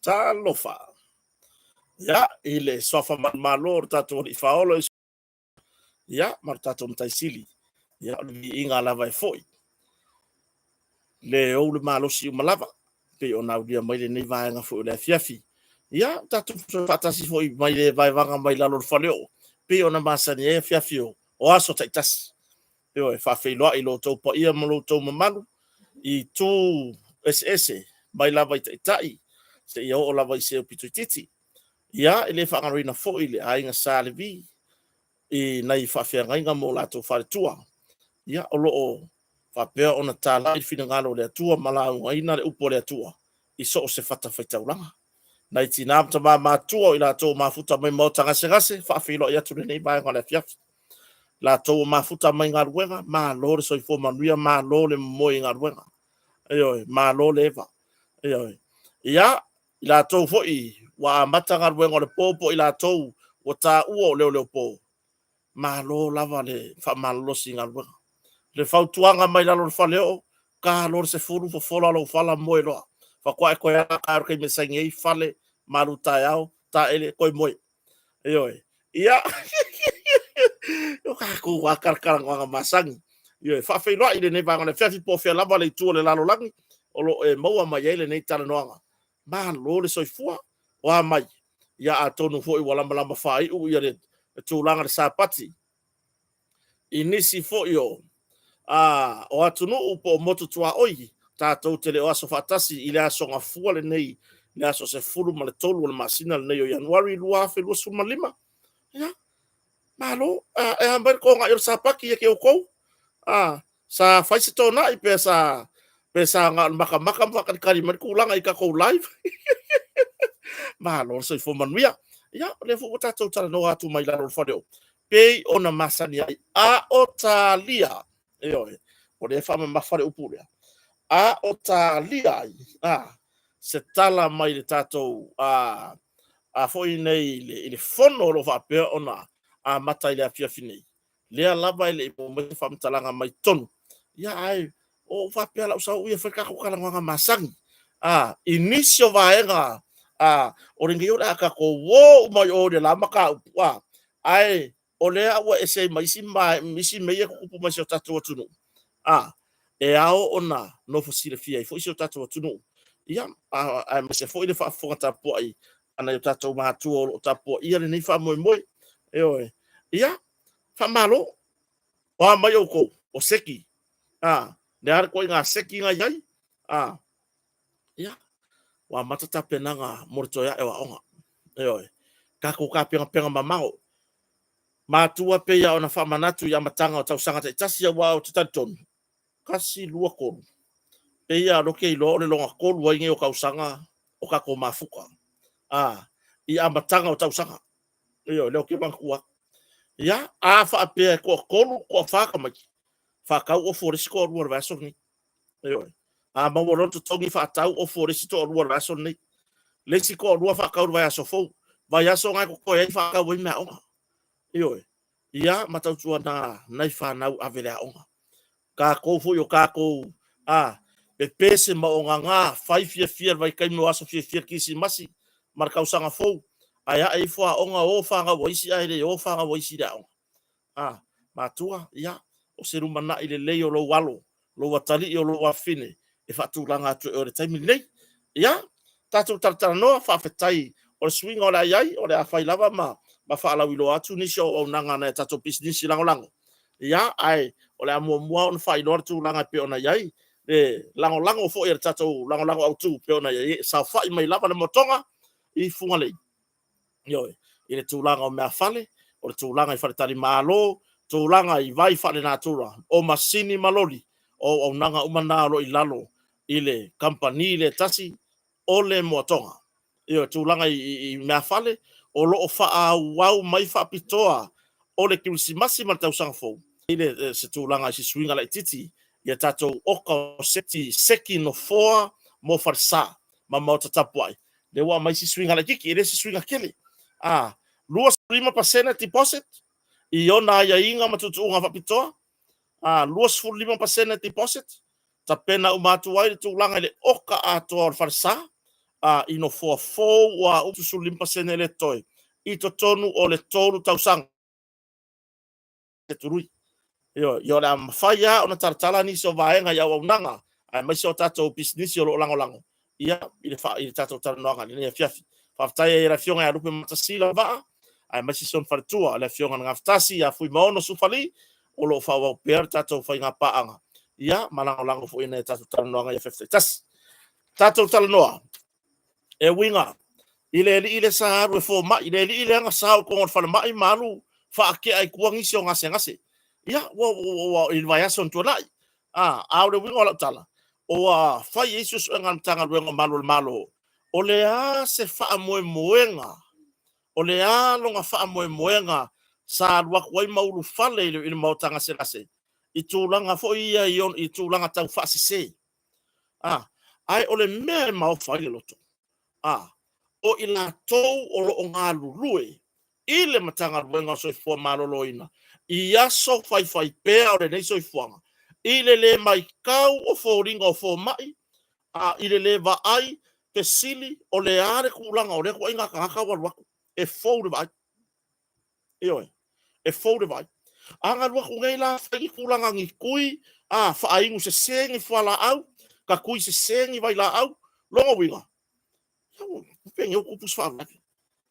Talofa! Ia, i le suafa manumalo o le tatou Alii Faaola, ia, ma le tatou Matai Sili, ia, o le viiga lava e foi. Le ou le malosi uma lava, pei ona aulia mai lenei vaega foi o le afiafi. Ia, tatou faatasi foi mai le vaevaga mai lalo o le faleoo, pei ona masani ai afiafi o aso taitasi. Ioe, faafeiloai i lo outou paia ma lo outou mamalu i itu eseese mai lava i taitai seia oo lava i se aupito itiiti. Ia, e le faagaloina foi le aiga Sa Levi i nai faafeagaiga ma o latou faletua. Ia, o lo o faapea ona talai le finagalo o le Atua ma laugaina le upu a le Atua i so o se fatafaitaulaga. Nai tina ma tama matutua o i latou o mafuta mai maota gasegase, faafeiloai atu i lenei vaega o le afiafi. Latou o mafuta mai galuega, malo le soifua manuia, malo le momoe i galuega. Ioe, malo le eva. Ioe. Ia, i latou foi ua amata galuega o le po po o i latou ua taua o leoleopo, malo lava le faamalolosi i galuega. Le fautuaga mai lalo o le faleoo, ta loa le 10 fofola lou fala moe loa. Faatoa e toe ala taeao i le taimi e saini ai fale, malutaeao, taele, toe moe. Ioe. Ia, o tatou lava talatalanoaga masani. Ioe, faafeiloai i lenei vaega o le afiafi po o fea lava le itu o le lalolagi o lo o e maua mai ai lenei talanoaga. Malo le soifua. O a mai? Ia atonu foi ua lamalama faaiu ia le tulaga i le Sapati i nisi foi o a, o atunuu po o motu tuaoi tatou te le o aso faatasi i le aso Gafua lenei, le aso 13 o le masina lenei o Ianuari 2025. Ia, malo, e a mai le togai o le Sapati ia te outou? Sa fai se tona'i pe sa na o le matamata ma faatalitali mai le tulaga i tatou live? Malo le soifua manuia. Ia, o lea foi ua tatou talanoa atu mai lalo o le faleoo, pei ona masani ai, a o talia, ioe, o lea e faamamafa le upu lea, a o talia ai se tala mai le tatou a, a foi nei i le fono o lo o faapea ona amata i le afiafi nei, lea lava e le i maua mai se faamatalaga mai totonu. Ia, ae o ou faapea la u sau ia fai le tatou talanoaga masani. I nisi o vaega o lenei o le a tatou o uma i o i le la mataupu, ae o lea ua ese ai ma isi mea ia e tutupu mai i si o tatou atunuu, e ao ona nofo silafia ai foi si o tatou atunuu, ia, aemaise foi le faafofoga tapuai a nai o tatou matua o lo o tapuaia lenei faamoemoe. Ioe. Ia, faamalo. O a mai outou? O seki. Le a le ituaiga seki na i ai? Ia, ua amata tapenaga mo le toe ae o aoga. Ioe. Tatou tapenapena mamao. Matua pei lava ona faamanatu i amataga o tausaga taitasi, aua ou te talitonu, 1, 2, 3, pei lava o lea ou te iloa o le lona tolu ai lenei o tausaga o tatou mafuta, i amataga o tausaga. Ioe, lea ou te manatua atu. Ia, a faapea e toatolu, toafa tamaiti, faatau ofu o le isi toalua i le vaiaso lenei. Ioe. A maua loa le totogi faatau ofu o le isi toalua i le vaiaso lenei. Le isi toalua faatau i le vaiaso fou. Vaiaso na e totoe ai faatau ai meaaoga. Ioe. Ia, ma tautuana nai fanau ave i le aoga. Tatou foi o tatou a pepese ma ogaga, fai fiafia i le vaitaimi o aso fiafia le Kirisimasi ma le tausaga fou, ae ae ifo aoga o fanau a isi ae le o fanau a isi i le aoga. A, matua, ia, o se lumanai lelei o lou alo, lou atalii o lou afafine e faatulaga atu e oe i le taimi lenei. Ia, tatou talatalanoa, faafetai o le suiga o le a i ai, o le a fai lava ma faalauiloa atu nisi o auaunaga a nai a tatou pisinisi lagolago. Ia, ae o le a muamua ona faailoa le tulaga e pei ona i ai le lagolago foi a le tatou lagolago autu e pei ona i ai, e saofai mai lava le motoga i Fugalei. Ioe, i le tulaga o meafale, o le tulaga i faletalimalo, tulaga i vai faalenatura, o masini ma loli, o auaunaga uma na o lo o i lalo i le kamupani lea e tasi o le Moatoga. Ioe, tulaga i meafale, o lo o faaauau mai faapitoa o le Kerisimasi ma le Tausaga Fou, i le se tulaga i se suiga laitiiti ia tatou oka o seti seki nofoa mo falesa ma maota tapuai. Lea ua aumai si suiga laitiiti, e le se suiga tele. A 25% deposit i ona aiaiga ma tuutuuga faapitoa, a 25% deposit, tapena uma atu ai le tulaga i le oka atoa o le falesa. a, i nofoa fou ua 75% le toe i totonu o le 3 tausaga te tului. Ioe, ia o le a mafai lava ona talatala nisi o vaega i auaunaga aemaise o tatou pisinisi o lo o lagolago ia i le, i le tatou talanoaga i lenei afiafi. Faafetai ai i le Afioga ia Lupe Matasila Vaa, aemaise si ona faletua, le Afioga i le Gafatasi ia Fuimaono Sufali, o lo o faaauau pea le tatou faiga paaga, ia ma lagolago foi i nai a tatou talanoaga i afiafi taitasi. Tatou talanoa, e uiga i le alii lea sa alu e fomai, le alii lea na sao i totonu o le falemai ma alu faatea i tua nisi o gasegase. Ia, ua, ua, ua, i le vaiaso na tuanai. A, a o le uiga o lau tala, ua fai ai suesuega a le Matagaluega o Malu o le Malo, o le a se faamoemoega, o le a lona faamoemoega sa alu atu ai ma ulufale i le maota gasegase i tulaga foi ia i tulaga tau faasese. A, ae o le mea e maofa ai le loto, a, o i latou o lo o galulue i le Matagaluega o Soifua Maloloina i aso faifaipea o lenei soifuaga, i le le matau o foliga o fomai, a, i le le vaai, fesili, o le a le tulaga o lea ituaiga tagata ua alu atu, e fou le vaai. Ioe, e fou le vaai. A na alu atu nei la fai ni tulaga ni tui, a, faainu sese ni fualaau, tatui sese ni vailaau, lona uiga, penei ua tupu se faalavelave,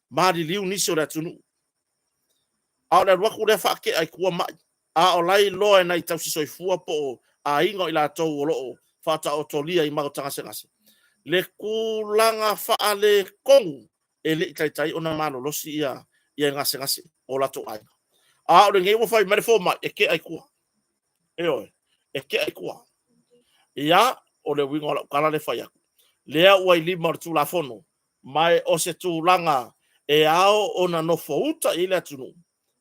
maliliu nisi o le atunuu. A o le alu atu lea faatea i tua mai, a o la e iloa e nai tausi soifua po o aiga o i latou o lo o faataotolia i maota gasegase, le tulaga faaletonu e le i taitai ona malolosi ia gasegase o latou aiga. A o lenei ua fai mai le fomai, e tea i tua. Ioe, e tea i tua. Ia, o le uiga o lau tala lea e fai atu, lea ua i lima o le Tulafono, ma o se tulaga e ao ona nofouta i ai le atunuu,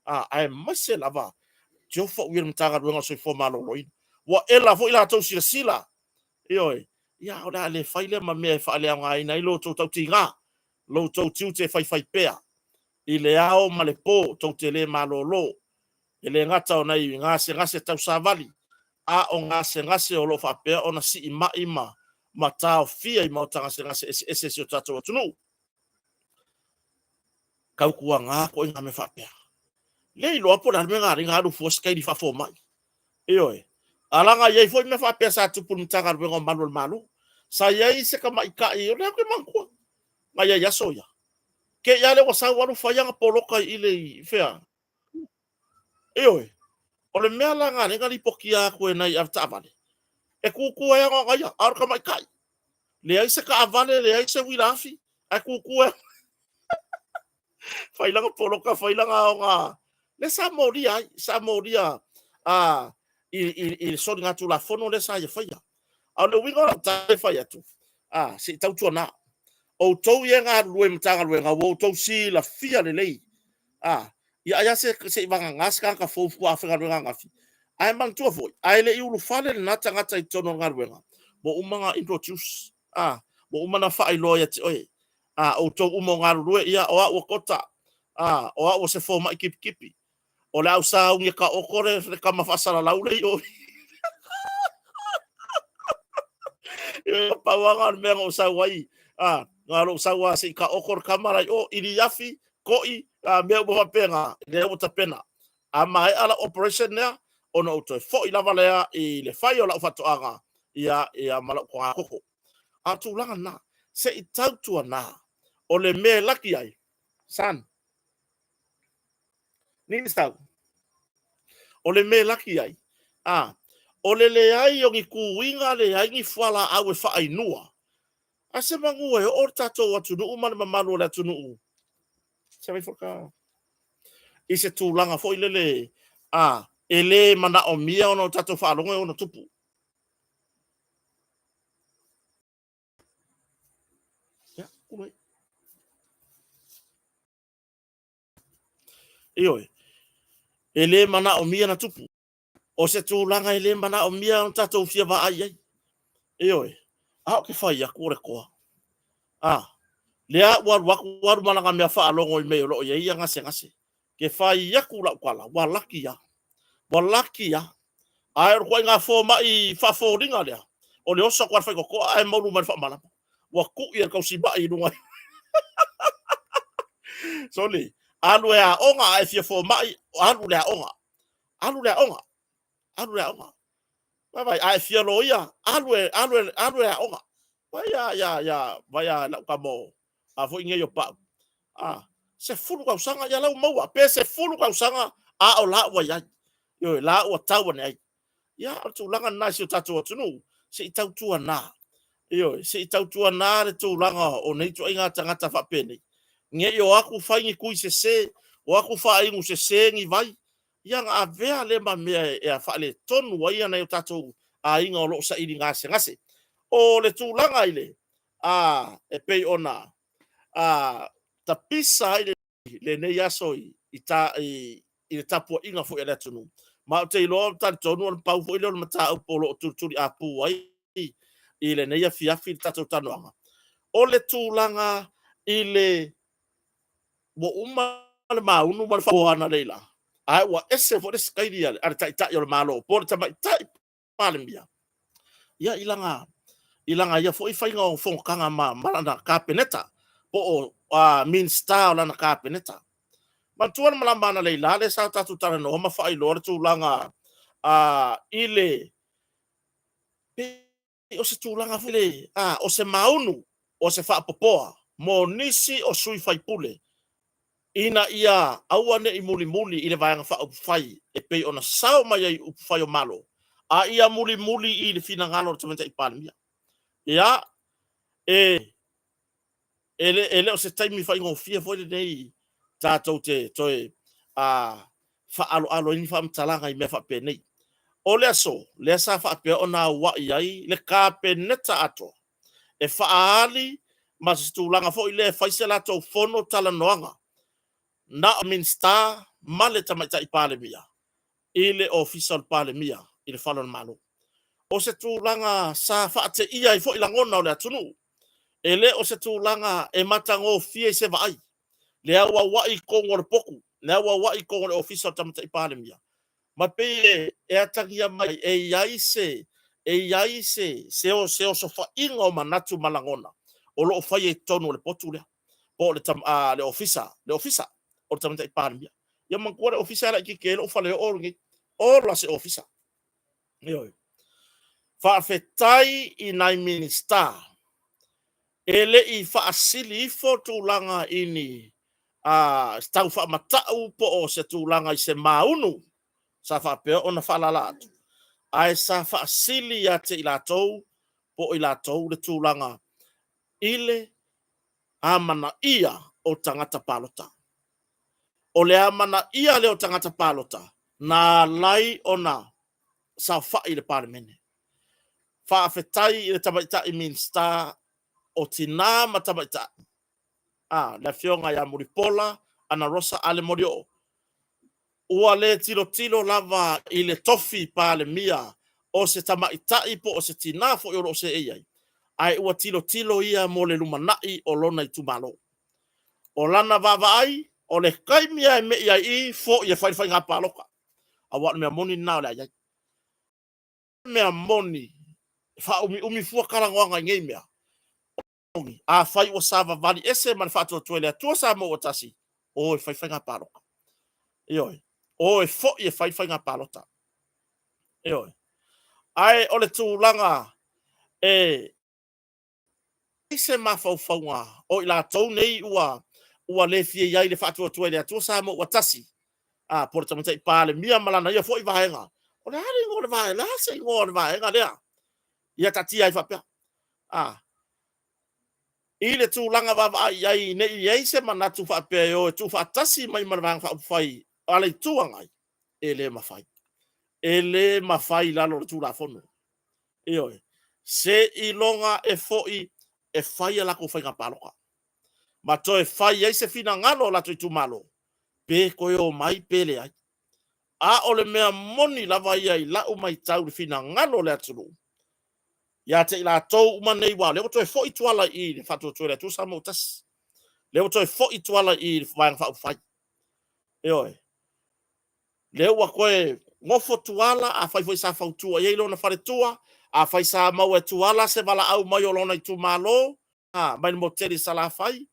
aemaise lava tiofa i le Matagaluega o le Soifua Maloloina. Ua ela foi latou silasila, ioe, ia o le a le fai lea ma mea e faaleaogaina ai lo outou tautiga, lo outou tiute e faifaipea i le ao ma le po, tou te le malolo. E le gata o nai gasegase tau savali, a o gasegase o lo o faapea ona siimai ma taofia i maota gasegase eseese o si o tatou atunuu. Tautuana ituaiga mea faapea. Le iloa po o le a le mea na ala ai ona alu fua se kaili faafomai. Ioe. A laga i ai foi mea faapea sa tupu i le Matagaluega o Malu o le Malo. Sa i ai se tamaitai, o lea ou te manatua, na i ai i aso ia. Te i lava lea ua sau alu fai ana poloka i le fea. Ioe. O le mea la na ala ai ona lipotia atu e nai avetaavale, e tutu ai lava na ona ia, a o le tamaitai. Leai se taavale, leai se uila afi, ae tutu ai fai lana poloka, fai lana aoga, lea sa molia ai, sa molia i le soligatulafono lea sa ia faia. A o le uiga o lau tala e fai atu, se i tautuana, outou ia e galulue i Matagaluega, ua outou silafia lelei, ia ai lava se i vagana se tagata fou faatoa faigaluega ananafi. Ae manatua foi, a e le i ulufale lena tagata i totonu o le galuega, ua uma ona introduce, ua uma ona faailoa ia te oe, outou uma o galulue, ia o au o Kota, o au o se fomai tipitipi, o le a ou sauni e taoto le tama faasalalau le i o. Pau lava o le mea na ou sau ai, na o lou sau lava se i taoto le tama la i o, iliafi, ko'i, mea uma faapena, lea ua tapena. A maea lau operation lea, ona ou toe foi lava lea i le fai o lau faatoaga, ia ma lau togatogo. A o tulaga na, se i tautuana, o le mea e laki ai, son, ni sau, o le mea e laki ai, o le leai o ni tuiga, leai ni fualaau e faainua, a se manu e oo le tatou atunuu ma le mamalu o le atunuu i se tulaga foi lele, e le manaomia ona o tatou faalogo e ono tupu. Ioe, e le manaomia na tupu. O se tulaga e le manaomia ona tatou fia vaai ai. Ioe, a o ke fai atu o le toa. A, lea ua alu atu alu ma lana mea faalogo i mea o lo o i ai ia gasegase. Ke fai atu lau tala, ua laki lava. Ua laki lava. Ae o le ituaiga fomai faafoliga lea, o le oso atu lava o le faitotoa ae maulu mai le faamalama. Ua ku'i e le tausimai i luga. Soli, alu e aoga, a e fia fomai, alu i le aoga. Alu i le aoga. Alu i le aoga. Vaai, a e fia loia, alu e, alu e, alu e aoga. Vai a, ia, ia, vai a lau tama o, a foi nei o Pau. A, 10 tausaga, ia lau maua, pe 10 tausaga, a o la ua i ai. Ioe, la ua tau ane ai. Ia, o le tulaga lena i si o tatou atunuu, se i tautuana, ioe, se i tautuana le tulaga o nei ituaiga tagata faapenei, ne i o atu fai ni tui sese, o atu faainu sese ni vai, ia ona avea lea ma mea e faaletonu ai nai o tatou aiga o lo o saili gasegase. O le tulaga i le, a, e pei ona tapisa ai lenei aso i le tapuaiga foi a le atunuu. Ma ou te iloa ou te talitonu o le pau foi lea o le mataupu o lo o tulituliapu ai i lenei afiafi le tatou talanoaga, o le tulaga i le ua uma le maunu ma le faaoa analeila, ae ua ese foi le sitaili a le Taitai o le Malo po o le Tamaitai Palemia, ia i lana ia foi faiga o fonotaga ma lana Kapeneta, po o Minisita o lana Kapeneta. Manatua le malama analeila lea sa tatou talanoa ma faailoa le tulaga i le o se tulaga foi le o se maunu, o se faapopoa mo nisi o sui faipule ina ia aua ne i mulimuli i le Vaega Faaupufai e pei ona sao mai ai upufai o Malo, a ia mulimuli i le finagalo o le Tamaitai Palemia. Ia, e le o se taimi faigofie foi lenei tatou te toe faaaloalo ai ni faamatalaga i mea faapenei. O le aso lea sa faapea ona auai ai le Kapeneta atoa e faaali ma se tulaga foi lea e fai se latou fono talanoaga na o Minisita ma le Tamaitai Palemia i le Ofisa o le Palemia i le Fale o le Malo. O se tulaga sa faateia ai foi lagona o le atunuu. E le o se tulaga e matagofie i se vaai le auauai i totonu o le potu, le auauai i totonu o le Ofisa o le Tamaitai Palemia, ma pei e atagia mai e i ai se e i ai se se osofaiga o manatu ma lagona o lo o faia i totonu o le potu lea, po o le Ofisa, le Ofisa o le Tamaitai Palemia. Ia manatua le Ofisa e laitiiti ai lou faleoo lenei. Ola se Ofisa. Ioe. Faafetai i nai Minisita e le i faasili ifo tulaga i ni tau faamatau po o se tulaga i se maunu sa faapea ona faalala atu, ae sa faasili ia te i latou po o i latou le tulaga i le amanaia o tagata palota. O le amanaia lea o tagata palota na ala ai ona saofai i le Palemene. Faafetai i le Tamaitai Minisita o Tina ma Tamaitai, le Afioga ia Mulipola Anarosa Ale Molioo, ua le tilotilo lava i le tofi Palemia o se tamaitai po o se tina foi o lo o seei ai, ae ua tilotilo ia mo le lumanai o lona itumalo. O lana vaavaai, o le taimi lava e mei ai i i, foi e fai le faiga palota. Aua o le mea moni lena o le a i ai. O le mea moni, e faaumiumi fua talanoaga i nei mea. Afai ua savavali ese ma le faatuatua i le Atua Samoa ua tasi, o e fai faiga palota. Ioe, o e foi e fai faiga palota. Ioe. Ae o le tulaga e i se mafaufauga o i latou nei ua le fia i ai i le faatuatua i le Atua Samoa ua tasi, a, po o le Tamaitai Palemia ma lana ia foi vaega. O le a le igoa o le vaega? O le a se igoa o le vaega lea? Ia taatia ai faapea. A, i le tulaga vaavaai i ai ne i i ai se manatu faapea e o e tuufaatasi mai ma le Vaega Faaupufai a le Itu Agai, e le mafai. E le mafai i lalo o le Tulafono. Ioe. Seiloga e foi e fai a latou faiga palota ma toe fai ai se finagalo o latou itumalo, pe toe omai pe leai. A o le mea moni lava ia i lau matau i le finagalo o le atunuu, ia te i latou uma nei, aua o lea ua toe foi Tuala i le Faatuatua i le Atua Samoa ua Tasi. Lea ua toe foi Tuala i le Vaega Faaupufai. Ioe. Lea ua toe nofo Tuala, afai foi sa fautua i ai lona faletua, afai sa maua e Tuala se valaau mai o lona itumalo, mai le moteli i Salafai,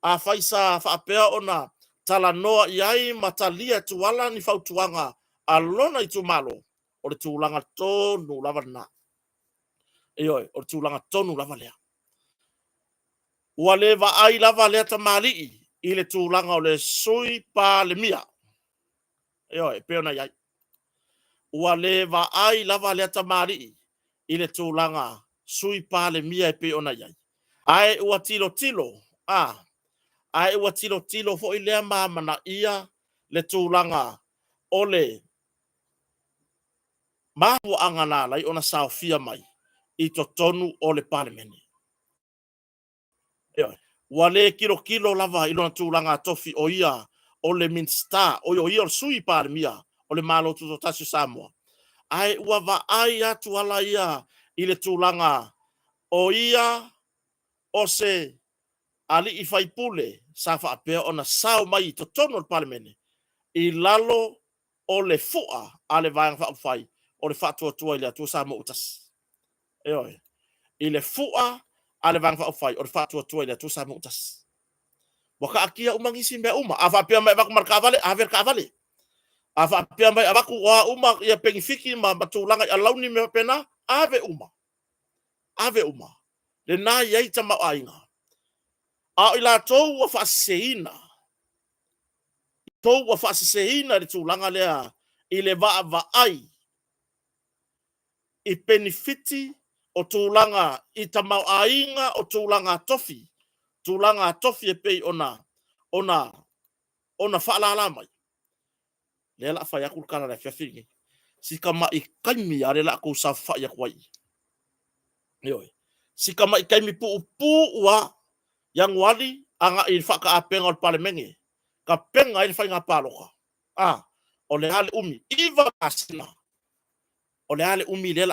afai sa faapea ona talanoa i ai ma talia e Tuala ni fautuaga a lona itumalo, o le tulaga tonu lava lena. Ioe, o le tulaga tonu lava lea. Ua le vaai lava lea tamalii i le tulaga o le Sui Palemia. Ioe, e pei ona i ai. Ua le vaai lava lea tamalii i le tulaga Sui Palemia e pei ona i ai. Ae ua tilotilo, a, ae ua tilotilo foi lea ma amanaia le tulaga o le mafuaaga na ala ai ona saofia mai i totonu o le Palemene. Ioe. Ua le tilotilo lava i lona tulaga tofi o ia o le Minisita, o ia o le Sui Palemia o le Malo Tutoatasi o Samoa, ae ua vaai atu ala ia i le tulaga o ia o se alii faipule sa faapea ona sao mai i totonu o le Palemene i lalo o le fua a le Vaega Faaupufai o le Faatuatua i le Atua Samoa ua Tasi. Ioe. I le fua a le Vaega Faaupufai o le Faatuatua i le Atua Samoa ua Tasi. Ua taatia uma nisi mea uma. A faapea mai e avatu ma le taavale, ave le taavale. A faapea mai e avatu o a uma ia penefiti ma tulaga i alauni ma mea faapena, ave uma. Ave uma. Lena e i ai tamaoaiga. A o i latou ua faaseseina, tou ua faaseseina i le tulaga lea i le vaavaai i penefiti o tulaga i tamaoaiga o tulaga tofi, tulaga tofi e pei ona faalala mai. Lea o le a fai atu le tala i le afiafi lenei. Si tamai taimi lava lea o le a outou saofafai atu ai i i. Ioe. Si tamai taimi puupuu lava, Ianuari agai i le faataapeina o le Palemene, tapena ai le faiga palota. A, o le a le umi? 9 masina. O le a le umi lea o le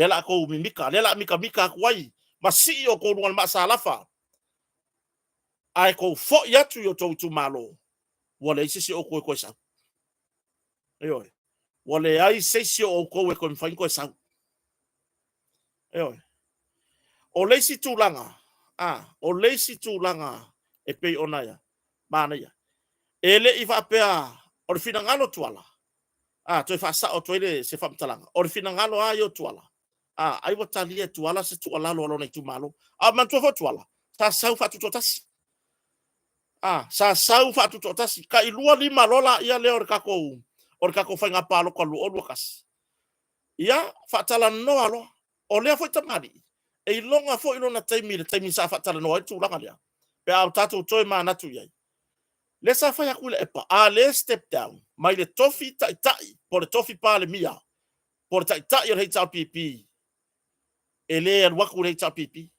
a outou mimita, lea o le a mitamita atu ai ma sii outou i luga o le maasalafa, ae tou foi atu i o outou itumalo, ua leai se isi o outou e toe sau. Ioe. Ua leai se isi o outou e toe mafai ona toe sau. Ioe. O le isi tulaga, o le isi tulaga e pei ona manaia, e le i faapea o le finagalo o Tuala, toe faasao atu ai se faamatalaga, o le finagalo lava ia o Tuala, ai ua talia e Tuala se tuualalo a lona itumalo. A manatua foi Tuala, sa sau faatutoatasi. Sa sau faatutoatasi, tai 25 loa lea o le tatou faiga palota 2021. Ia, faatalanoa loa. O lea foi tamalii, e iloga foi lona taimi i le taimi sa faatalanoa ai le tulaga lea, pe a tatou toe manatu i ai. Lea sa fai atu Tuilaepa, a le step down mai le tofi taitai po o le tofi Palemia, po o le taitai o le HRPP, e le alu atu le HRPP.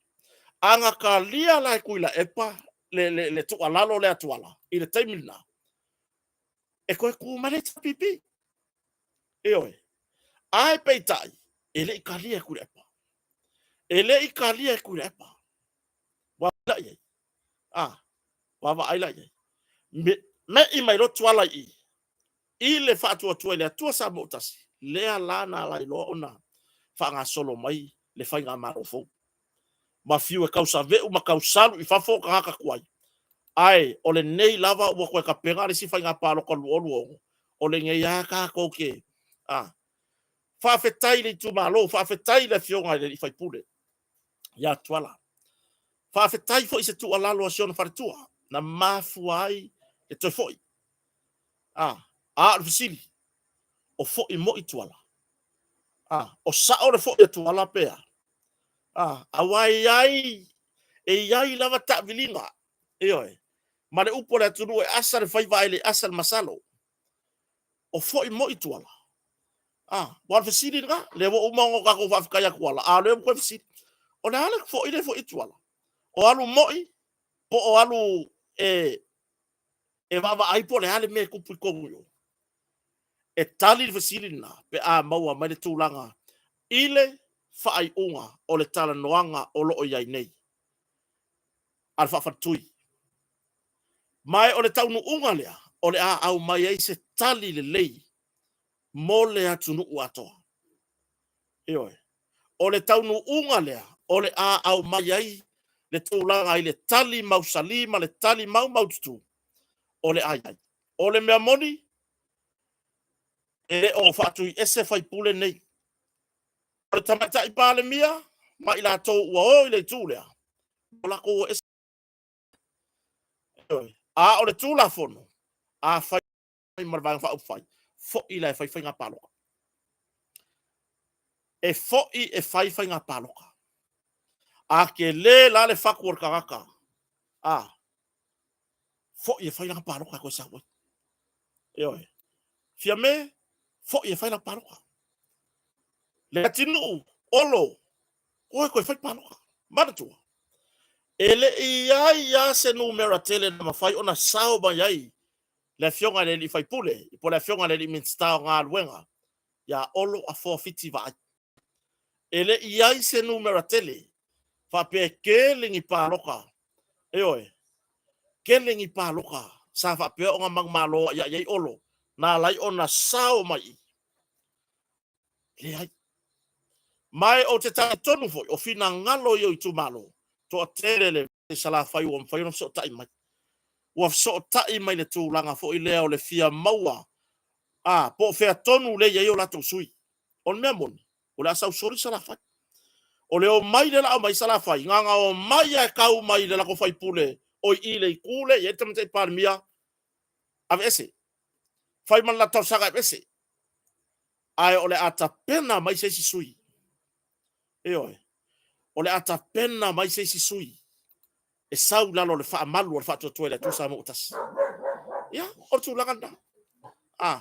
A na talia la e Tuilaepa le tuualalo lea a Tuala i le taimi lena, e toe tu mai le HRPP. Ioe. Ae peitai, e le i talia e Tuilaepa. E le i talia e Tuilaepa. Ua la i ai? Vaavaai la i ai. Me'i mai loa Tuala i i, i le Faatuatua i le Atua Samoa ua Tasi, lea la na ala ai loa ona faagasolo mai le faigamalo fou. Ma fiu e tausaveu ma tausalu i fafo tagata tuai, ae o lenei lava ua toe tapena le isi faiga palota 2026, o lenei lava tatou te... Faafetai i le itumalo, faafetai i le afioga i le sui usufono ia Tuala. Faafetai foi i se tuualalo a si ona faletua na mafua ai le toe foi. A o le fesili, o foi moi Tuala? O sao le foi a Tuala pe a? Aua e i ai, e i ai lava taaviliga, ioe, ma le upu a le atunuu, e asa le faiva ae le asa le masalo. O foi moi Tuala? Aua o le fesili lena, lea ua uma ona tatou faafetai ia Tuala, a o lea ua toe fesili. O le a le foi lea e foi ai Tuala? O alu moi po o alu e vaavaai po o le a le mea e tupu i totonu i o? E tali le fesili lena pe a maua mai le tulaga i le faaiuga o le talanoaga o lo o i ai nei a le faafaletui. Ma o le taunuuga lea o le a aumai ai se tali lelei mo le atunuu atoa. Ioe. O le taunuuga lea o le a aumai ai le tulaga i le tali mausali ma le tali maumaututu o le a i ai. O le mea moni, e le o faatuiese faipule nei. O le Tamaitai Palemia ma i latou ua o i le itu lea, ua latou o ese. A o le Tulafono, a fai ma le Vaega Faaupufai, foi la e fai faiga palota. E foi e fai faiga palota. A tele la le fatu o le tagata, a foi e fai lana palota e toe sau ai. Ioe. Fiame, foi e fai lau palota. Leatinuu, Olo, o e toe fai palota. Manatua, e le i i ai lava se numera tele na mafai ona sao mai ai le afioga i le sui usufono po o le afioga i le Minisita o Galuega ia Olo Afoa Fiti Vaai. E le i i ai se numera tele faapea e tele ni palota, ioe, tele ni palota sa faapea ona manumalo ai i ai Olo na ala ai ona sao mai i. Leai. Ma ou te talitonu foi, o finagalo ia o itumalo, toatele le Salafai ua mafai ona fesootai mai. Ua fesootai mai i le tulaga foi lea o le fia maua, a, po o fea tonu lea e i ai o latou sui. O le mea moni, o le a sau soli Salafai. O le omai lea o le a omai Salafai, na ona omai lava e tau mai i le latou sui usufono o i i le itu lea e i ai le Tamaitai Palemia, aveese. Fai ma le latou talosaga e aveese. Ae o le a tapena mai se isi sui. Ioe. O le a tapena mai se isi sui e sau i lalo o le faamalu o le Faatuatua i le Atua Samoa ua Tasi. Ia, o le tulaga lena. A,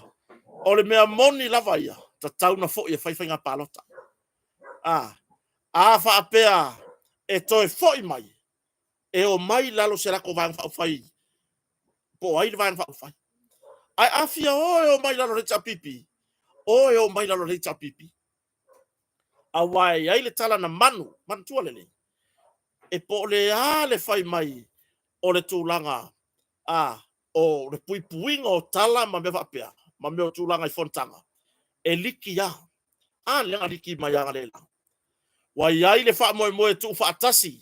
o le mea moni lava ia, tatau ona foi e fai faiga palota. A, a faapea e toe foi mai, e omai i lalo o se latou Vaega Faaupufai, po o ai le Vaega Faaupufai. Ae a fia o e omai i lalo o le HRPP, o e omai i lalo o le HRPP. Aua e i ai le tala na manu, manatua lelei, e po o le a le fai mai o le tulaga a, o le puipuiga o tala ma mea faapea, ma mea o tulaga i fonotaga, e liki lava. A lea na liki mai analeila. Ua i ai le faamoemoe e tuufaatasi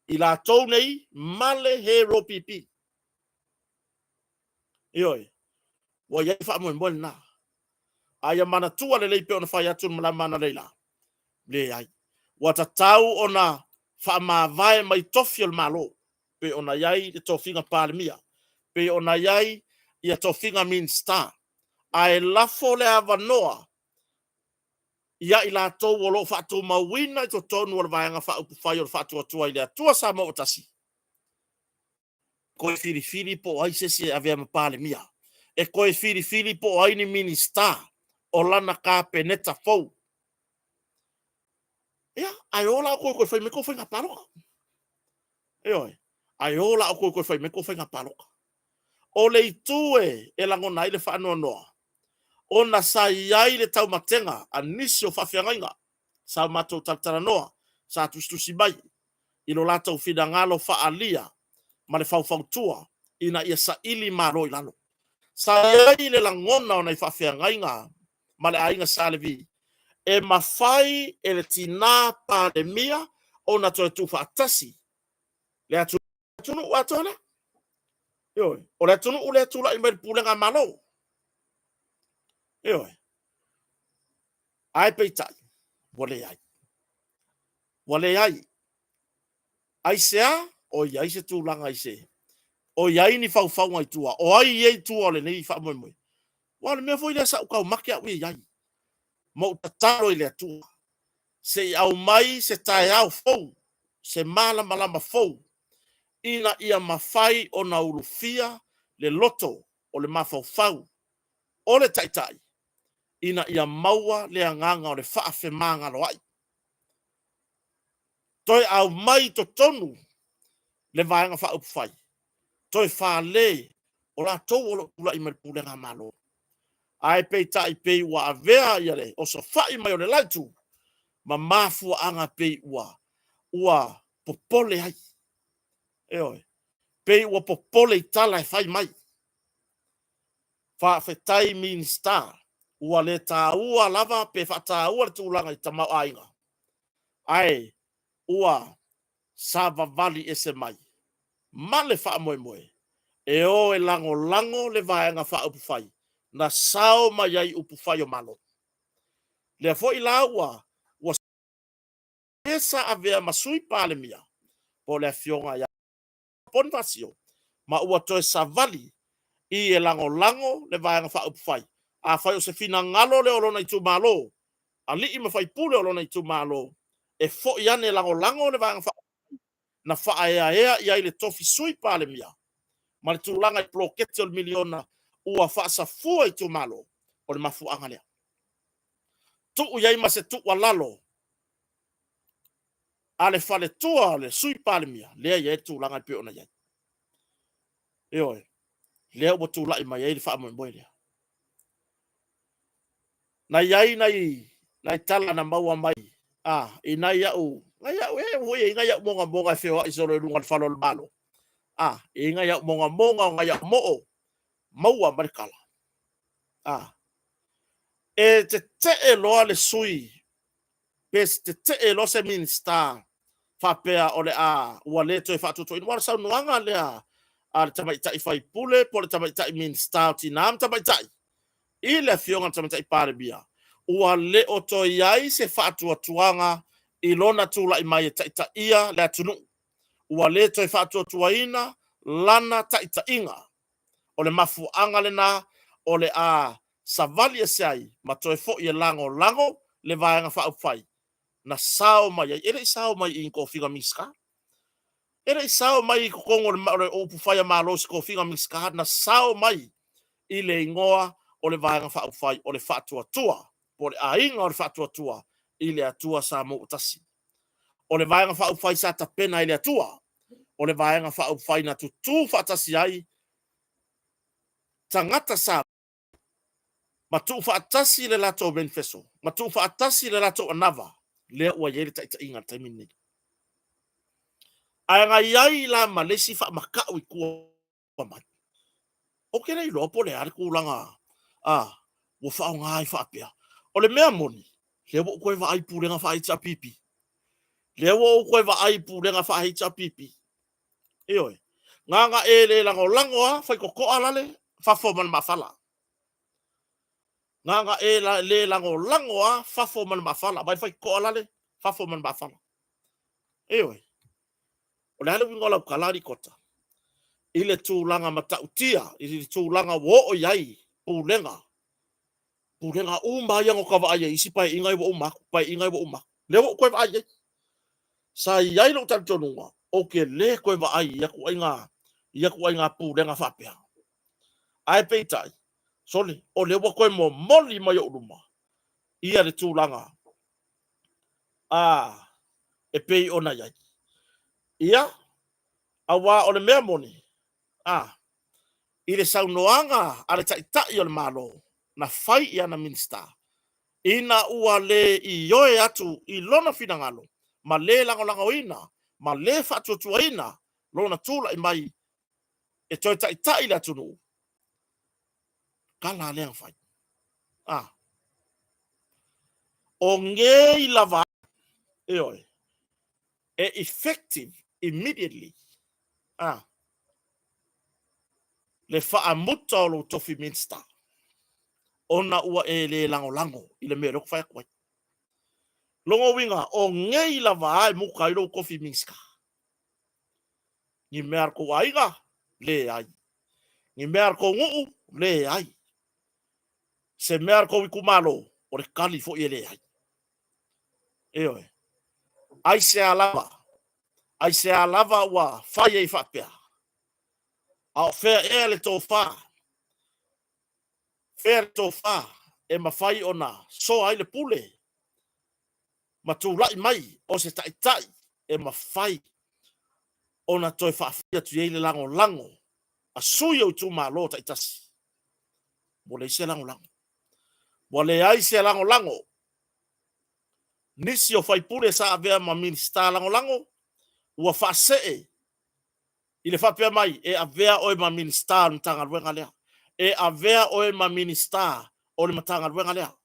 i latou nei ma le HRPP. Ioe, ua i ai le faamoemoe lena. A ia manatua lelei pei ona fai atu i le malama analeila, leai. Ua tatau ona faamavae mai tofi o le Malo, pei ona i ai le tofiga Palemia, pei ona i ai ia tofiga Minisita, ae lafo le avanoa ia i latou o lo o faatumauina i totonu o le Vaega Faaupufai o le Faatuatua i le Atua Samoa ua Tasi, toe filifili po o ai se isi e avea ma Palemia, e toe filifili po o ai ni Minisita o lana Kapeneta fou. Ia, ae o la outou e toe fai mai tou faiga palota. Ioe, ae o la outou e toe fai mai tou faiga palota. O le itu e lagona ai le faanoanoa, ona sa i ai le taumatega a nisi o faafeagaiga sa matou talatalanoa, sa tusitusi mai i lo latou finagalo faaalia ma le faufautua ina ia saili malo i lalo. Sa i ai le lagona o nai faafeagaiga ma le aiga Sa Levi, e mafai e le tina Palemia ona toe tuufaatasi le atunuu atoa lea. Ioe, o le atunuu lea e tulai mai i le pulega a Malo. Ioe. Ae peitai, ua leai. Ua leai. Aisea? O i ai se tulaga i se... O i ai ni faufauga i tua? O ai e i tua o lenei faamoemoe? Aua o le mea foi lea sa ou taumate au ia i ai, ma ou tatalo i le Atua, se i aumai se taeao fou, se malamalama fou, ina ia mafai ona ulufia le loto o le mafaufau o le Taitai, ina ia maua le agaga o le faafemagaloai. Toe aumai i totonu le Vaega Faaupufai, toe fale o latou o lo o tulai mai i le pulega a Malo. Ae peitai pei ua avea le osofai mai o le la Itu ma mafuaaga pei ua popole ai. Ioe. Pei ua popole i tala e fai mai. Faafetai Minisita, ua le taua lava pe faataua le tulaga i tamaoaiga, ae ua Savavali ese mai ma le faamoemoe e o e lagolago le Vaega Faaupufai na sao mai ai upufai o Malo. Lea foi la ua sa avea ma Sui Palemia po o le Afioga ia Ponifasio, ma ua toe savali i e lagolago le Vaega Faaupufai. Afai o se finagalo lea o lona itumalo, alii ma faipule o lona itumalo, e foi ane e lagolago le Vaega Faaupufai na faaeaea i ai le tofi Sui Palemia ma le tulaga i poloketi o le miliona ua faasafua i itumalo, o le mafuaaga lea. Tuu i ai ma se tuualalo a le faletua o le Sui Palemia, lea e i ai le tulaga e pei ona i ai. Ioe, lea ua tulai mai ai le faamoemoe lea. Na i ai nai tala na maua mai i nai au, e i ai nai au mogamoga e feoai solo i luga o le fala o le Malo. E i ai nai au mogamoga o nai au moo, maua mai le tala. E tetee loa le sui pe tetee loa se Minisita faapea o le a ua le toe faatuatuaina. Aua o le saunoaga lea a le tamaitai sui usufono po o le tamaitai Minisita o Tina ma Tamaitai i le Afioga i le Tamaitai Palemia, ua le o toe i ai se faatuatuaga i lona tulai mai e taitaia le atunuu. Ua le toe faatuatuaina lana taitaiga. O le mafuaaga lena o le a savali ese ai ma toe foi e lagolago le Vaega Faaupufai na sao mai ai. E le i sao mai i ni tofiga Minisita. E le i sao mai i totonu o upufai a Malo i se tofiga Minisita, na sao mai i le igoa o le Vaega Faaupufai o le Faatuatua, po o le Aiga o le Faatuatua i le Atua Samoa ua Tasi. O le Vaega Faaupufai sa tapena e le Atua, o le Vaega Faaupufai na tutu faatasi ai tagata Samoa ma tuufaatasi le latou menifeso, ma tuufaatasi le latou anava, lea ua i ai le taitaiga i le taimi lenei. Ae na i ai la ma le isi faamatau i tua mai. Ou te le iloa po o le a le tulaga ua faaaoga ai faapea. O le mea moni, lea ua ou toe vaai i pulega faa-HRPP. Lea ua ou toe vaai i pulega faa-HRPP. Ioe. Na ona e le lagolago lava, faitotoa lale, fafo ma le maafala. Na ona e le lagolago lava, fafo ma le maafala. Vaai le faitotoa lale, fafo ma le maafala. Ioe. O le a le uiga o lau tala alii Kota? I le tulaga matautia, i le tulaga ua oo i ai pulega, pulega uma lava ia na ota vaai ai i isi Paeaiga ia ua uma atu, Paeaiga ia ua uma atu. Lea ua ou toe vaai i ai. Sa i ai lou talitonuga, ou te le toe vaai i ia ituaiga pulega faapea. Ae peitai, sole, o lea ua toe momoli mai ou luma ia le tulaga e pei ona i ai. Ia, aua o le mea moni, i le saunoaga a le Taitai o le Malo na fai i ana Minisita, ina ua le ioe atu i lona finagalo ma le lagolagoina ma le faatuatuaina lona tulai mai e toe taitai le atunuu, tala lea na fai. O nei lava, ioe, e effective immediately le faamuta o lou tofi Minisita ona ua e le lagolago i le mea lea ou te fai atu ai. Lona uiga, o nei lava e muta ai lou tofi Minisita. Ni mea a le tou aiga? Leai. Ni mea a le tou nuu? Leai. Se mea a le tou itumalo? O le tali foi e leai. Ioe. Aisea lava? Aisea lava ua fai ai faapea? A o fea ea le tofa? Fea le tofa e mafai ona soa ai le pule ma tulai mai o se taitai e mafai ona toe faafoi atu i ai le lagolago a sui o itumalo taitasi? Ua leai se lagolago. Ua leai se lagolago. Nisi o faipule sa avea ma Minisita Lagolago ua faasee i le faapea mai, e avea oe ma Minisita o le Matagaluega lea, e avea oe ma Minisita o le Matagaluega lea.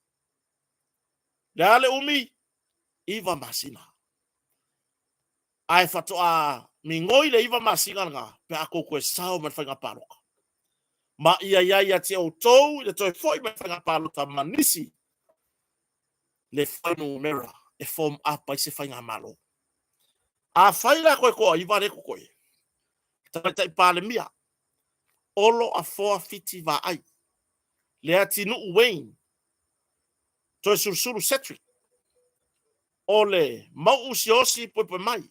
Le a le umi? 9 masina. Ae faatoa migoi le 9 masina lena pe a tou toe sao mai le faiga palota. Ma ia i ai ia te outou i le toe foi mai le faiga palota ma nisi le fuainumera e form up ai se faigamalo. Afai la toe toaiva lea e totoe, Tamaitai Palemia, Olo Afoa Fiti Vaai, Leatinuu Wayne, Toesulusulu Cedric, o le Mauu Siaosi Puepuemai,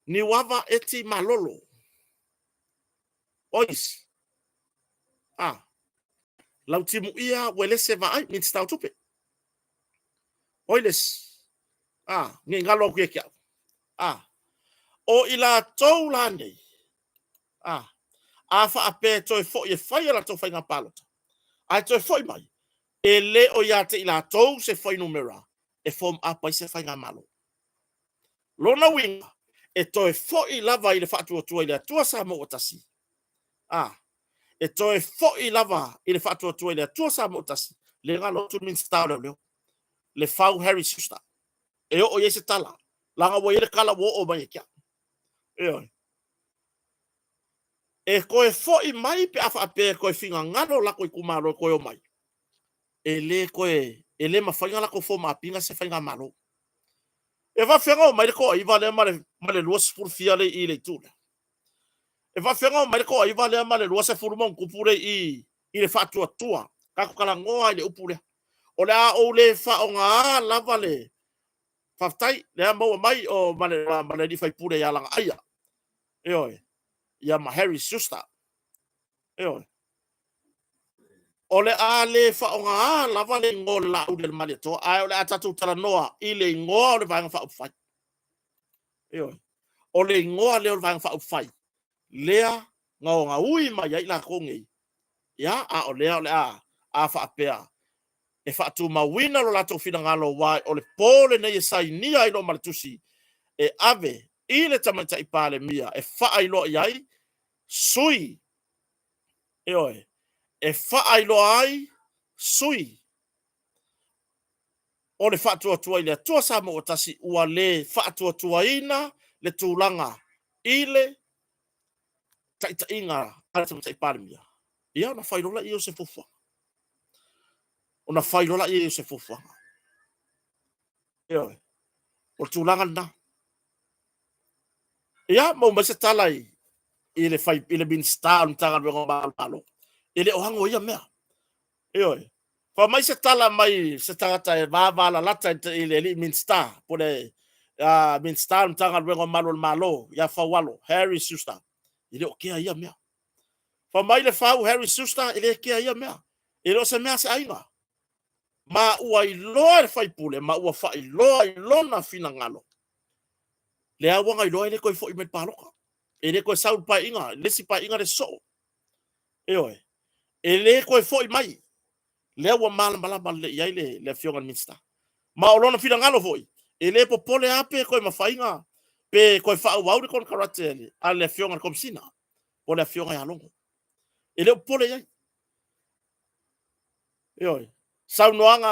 Niuava Eti Malolo, Ois, a, Lautimuia Uelese Vaai, Minisita o Tupe. Oiles, a, ne i galo atu ia te au. A, o i latou la nei, a, a faapea e toe foi e fai a latou faiga palota, ae toe foi mai, e le o ia te i latou se fuainumera e form up ai se faigamalo. Lona uiga, e toe foi lava i le faatuatua i le Atua Samoa ua tasi, a, e toe foi lava i le faatuatua i le Atua Samoa ua tasi, le galo atu le Minisita o Leoleo, Lefau Harry Schuster, e oo i ai se tala, leaga ua i ai le tala ua oo mai ia te au. Ioe. E toe foi mai pe a faapea e toe finagalo o latou itumalo e toe omai, e le toe, e le mafai ona latou form up ina se faigamalo. E faafefea ona omai le toaiva lea ma le 20 fia lea i i le itu lea? E faafefea ona omai le toaiva lea ma le 20 ma ona tupu lea i i i le faatuatua? Tatou talanoa i le upu lea. O le a ou le faaaogaā lava le faafetai lea maua mai o ma le ma le alii faipule ia Lagaaia. Ioe. Ia ma Harry Schuster. Ioe. O le a le faaaogaā lava le igoa o le Laauli a le Malietoa, ae o le a tatou talanoa i le igoa o le Vaega Faaupufai. Ioe. O le igoa lea o le Vaega Faaupufai, lea na ogaui mai ai latou nei, ia, a o lea o le a, a faapea e faatumauina lo latou finagalo, aua o le po lenei e sainia ai loa ma le tusi e ave i le Tamaitai Palemia e faailoa i ai sui, ioe, e faailoa ai sui o le Faatuatua i le Atua Samoa ua Tasi ua le faatuatuaina le tulaga i le taitaiga a le Tamaitai Palemia, ia ona fai loa lea o se fuafuaga. Ona fai loa lea o se fuafuaga. Ioe. O le tulaga lena. Ia, maua mai se tala i, i le, fai, i le Minisita o le Matagaluega o Malo. E le o ano ia mea. Ioe. Fai mai se tala mai se tagata e vavalalata i le alii Minisita, po le Minisita o le Matagaluega o Malu o le Malo, ia Faualo, Harry Schuster. E le o kea ia mea. Fai mai le Fau Harry Schuster, e le kea ia mea. E le o se mea a se aiga. Ma ua iloa e le faipule, ma ua faailoa i lona finagalo, lea ua na iloa e le toe foi mai le palota. E le toe sau le paeaiga, le isi paeaiga le soo. Ioe. E le toe foi mai. Lea ua malamalama lelei i ai le, le afioga i le Minisita. Ma o lona finagalo foi, e le popole lava pe toe mafai na, pe toe faaauau le konekarate a le afioga i le Komesina, po o le afioga ia Logo. E le o popole i ai. Ioe. Saunoaga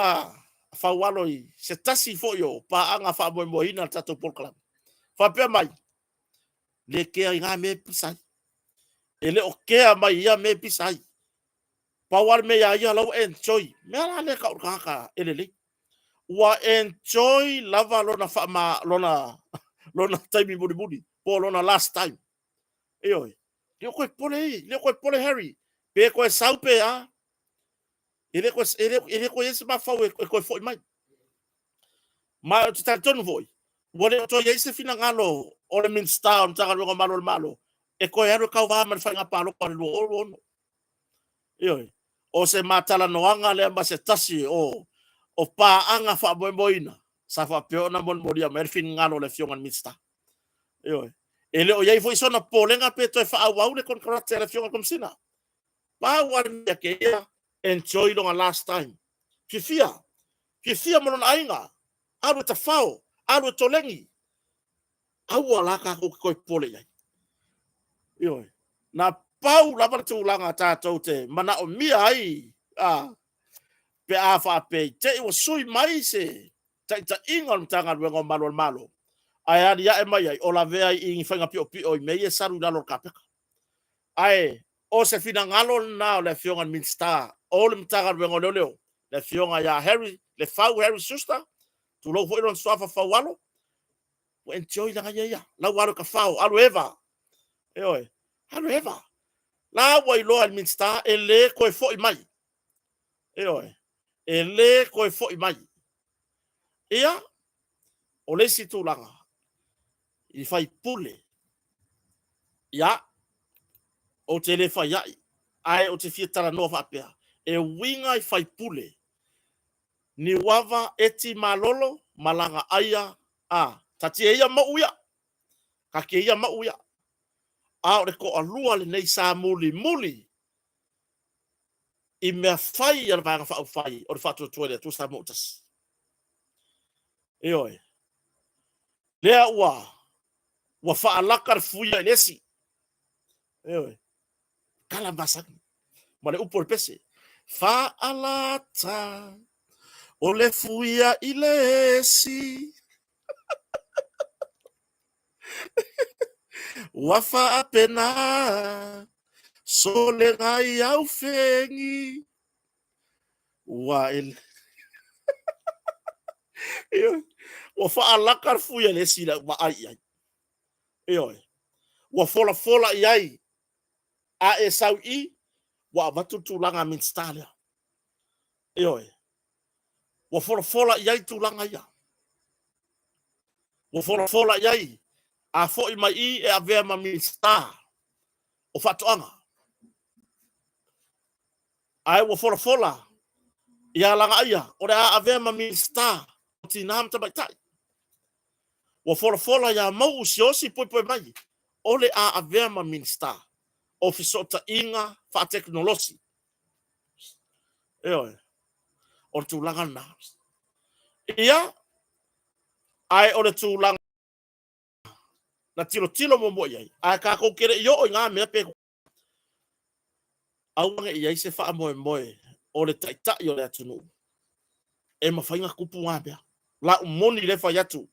a Faualo i se tasi foi o paaga faamoemoeina a le tatou polokalame. Faapea mai, le kea i na mea e pisa ai. E le o kea mai ia mea e pisa ai. Pau lava le mea ia ia la ua enjoy. Mea la lea tau o le tagata e lelei. Ua enjoy lava lona faama, lona, lona taimi mulimuli, po o lona last time. Ioe. Le o toe popole ei, le o toe popole Harry. Pe toe sau pe a. E le toe, e le, e le toe i ai se mafaufau e, e toe foi mai. Ma ou te talitonu foi, ua le o toe i ai se finagalo o le Minisita o le Matagaluega o Malu o le Malo e toe alu e tauva ma le faiga palota o le 2026. Ioe. O se matalanoaga lea ma se tasi o, o paaga faamoemoeina sa faapea ona molimoli mai le finagalo o le Afioga i le Minisita. Ioe. E le o i ai foi sona popolega pe toe faaauau le konekarate a le Afioga i le Komesina. Pau lava le mea ia enjoy lona last time. Fiafia, fiafia ma lona aiga, alu e tafao, alu e tolegi. Aua la tatou te toe popole i ai. Ioe. Na pau lava le tulaga tatou te manaomia ai a, pe a faapea i te i ua sui mai se taitaiga o le Matagaluega o Malu o le Malo. Ae aliae mai ai, o lavea i ni faiga piopio i mea ia e salu i lalo o le kapeta. Ae o se finagalo lena o le Afioga i le Minisita o le Matagaluega o Leoleo, le Afioga ia Harry Lefau Harry Schuster, tulou foi lona suafa Faualo, ua enjoy lana ia ia, la ua alu e tafao, alu e eva. Ioe, alu e eva. La ua iloa e le Minisita e le toe foi mai. Ioe, e le toe foi mai. Ia, o le isi tulaga i faipule, ia, ou te le fai ai, ae ou te fia talanoa faapea, e uiga i faipule, Niuava Eti Malolo ma Lagaaia, a, tatia ia Mauu ia, tatia ia Mauu ia, a o le toalua lenei sa mulimuli i mea fai a le Vaega Faaupufai o le Faatuatua i le Atua Samoa ua Tasi. Ioe. Lea ua faalata le fuia i le esi. Ioe. Tala masani ma le upu o le pese. Faalata o le fuia i le esi. Ua faapena solega i aufegi. Ua ele. Ua faalaka le fuia i le esi i lau vaai i ai. Ioe. Ua folafola i ai a e sau i i, ua avatu le tulaga Minisita lea. Ioe. Ua folafola i ai tulaga ia. Ua folafola i ai, a foi mai i e avea ma Minisita o Faatoaga. Ae ua folafola ia Lagaaia, o le a avea ma Minisita o Tina ma Tamaitai. Ua folafola ia Mauu Siaosi Puepuemai, o le a avea ma Minisita o Fesootaiga Faatekonolosi. Ioe, o le tulaga lena. Ia, ae o le tulaga na tilotilo muamua i ai, ae tatou te le i oo i na mea pe aua ne i i ai se faamoemoe o le taitai o le atunuu e mafai ona tupu na mea. Lau moni lea fai atu,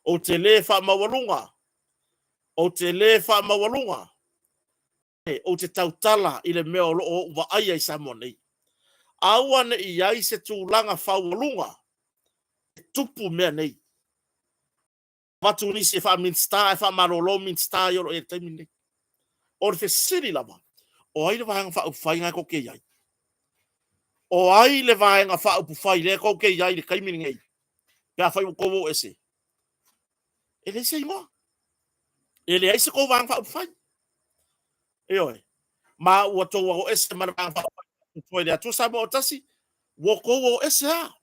ou te le faamaualuga, ou te le faamaualuga, ou te tautala i le mea o lo o ou vaaia i Samoa nei. Aua ne i i ai se tulaga faualuga e tupu mea nei. Avatu nisi e faa-Minisita ae faamalolo Minisita ia o lo o i ai i le taimi lenei. O le fesili lava, o ai le Vaega Faaupufai lena tou te i ai? O ai le Vaega Faaupufai lea tou te i ai i le taimi lenei pe afai ua outou o ese? E leai se igoa. E leai se tou Vaega Faaupufai. Ioe. Ma ua outou o ese ma le Vaega Faaupufai i le Atua Samoa ua Tasi, ua outou o ese lava.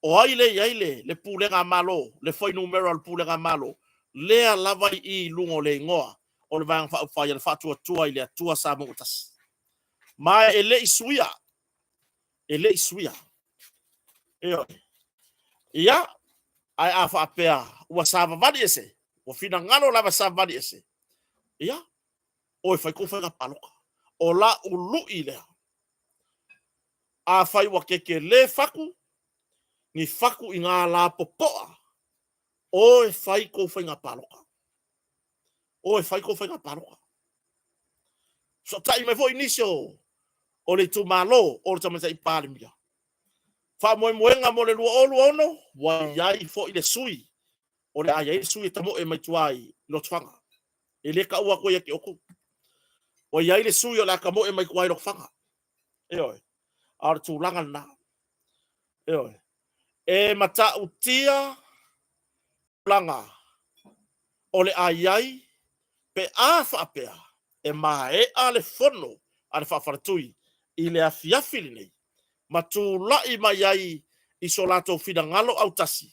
O ai lea e i ai le pulega a Malo, le fuainumera o le pulega a Malo, lea lava i i i luga o le igoa o le Vaega Faaupufai a le Faatuatua i le Atua Samoa ua Tasi. Ma e le i suia, e le i suia. Ioe. Ia, ae a faapea ua savavali ese, ua finagalo lava savavali ese, ia, o e fai tou faiga palota. O lau lui lea. Afai ua tetele fatu, ni fatu i ngā lā popoa, o e fai tou faiga palota. O e fai tou faiga palota. Fesootai mai foi nisi o le itumalo o le Tamaitai Palemia. Faamoemoega mo le 2026, ua i ai foi le sui, o le a i ai le sui e tamoe mai tua i Lotofaga. E le taua atu ai ia te outou. Ua i ai le sui o le a tamoe mai tua i Lotofaga. Ioe. A o le tulaga lena. Ioe. E matautia tulaga o le a i ai pe a faapea e maea le fono a le faafaletui i le afiafi lenei ma tulai mai ai i so latou finagalo autasi,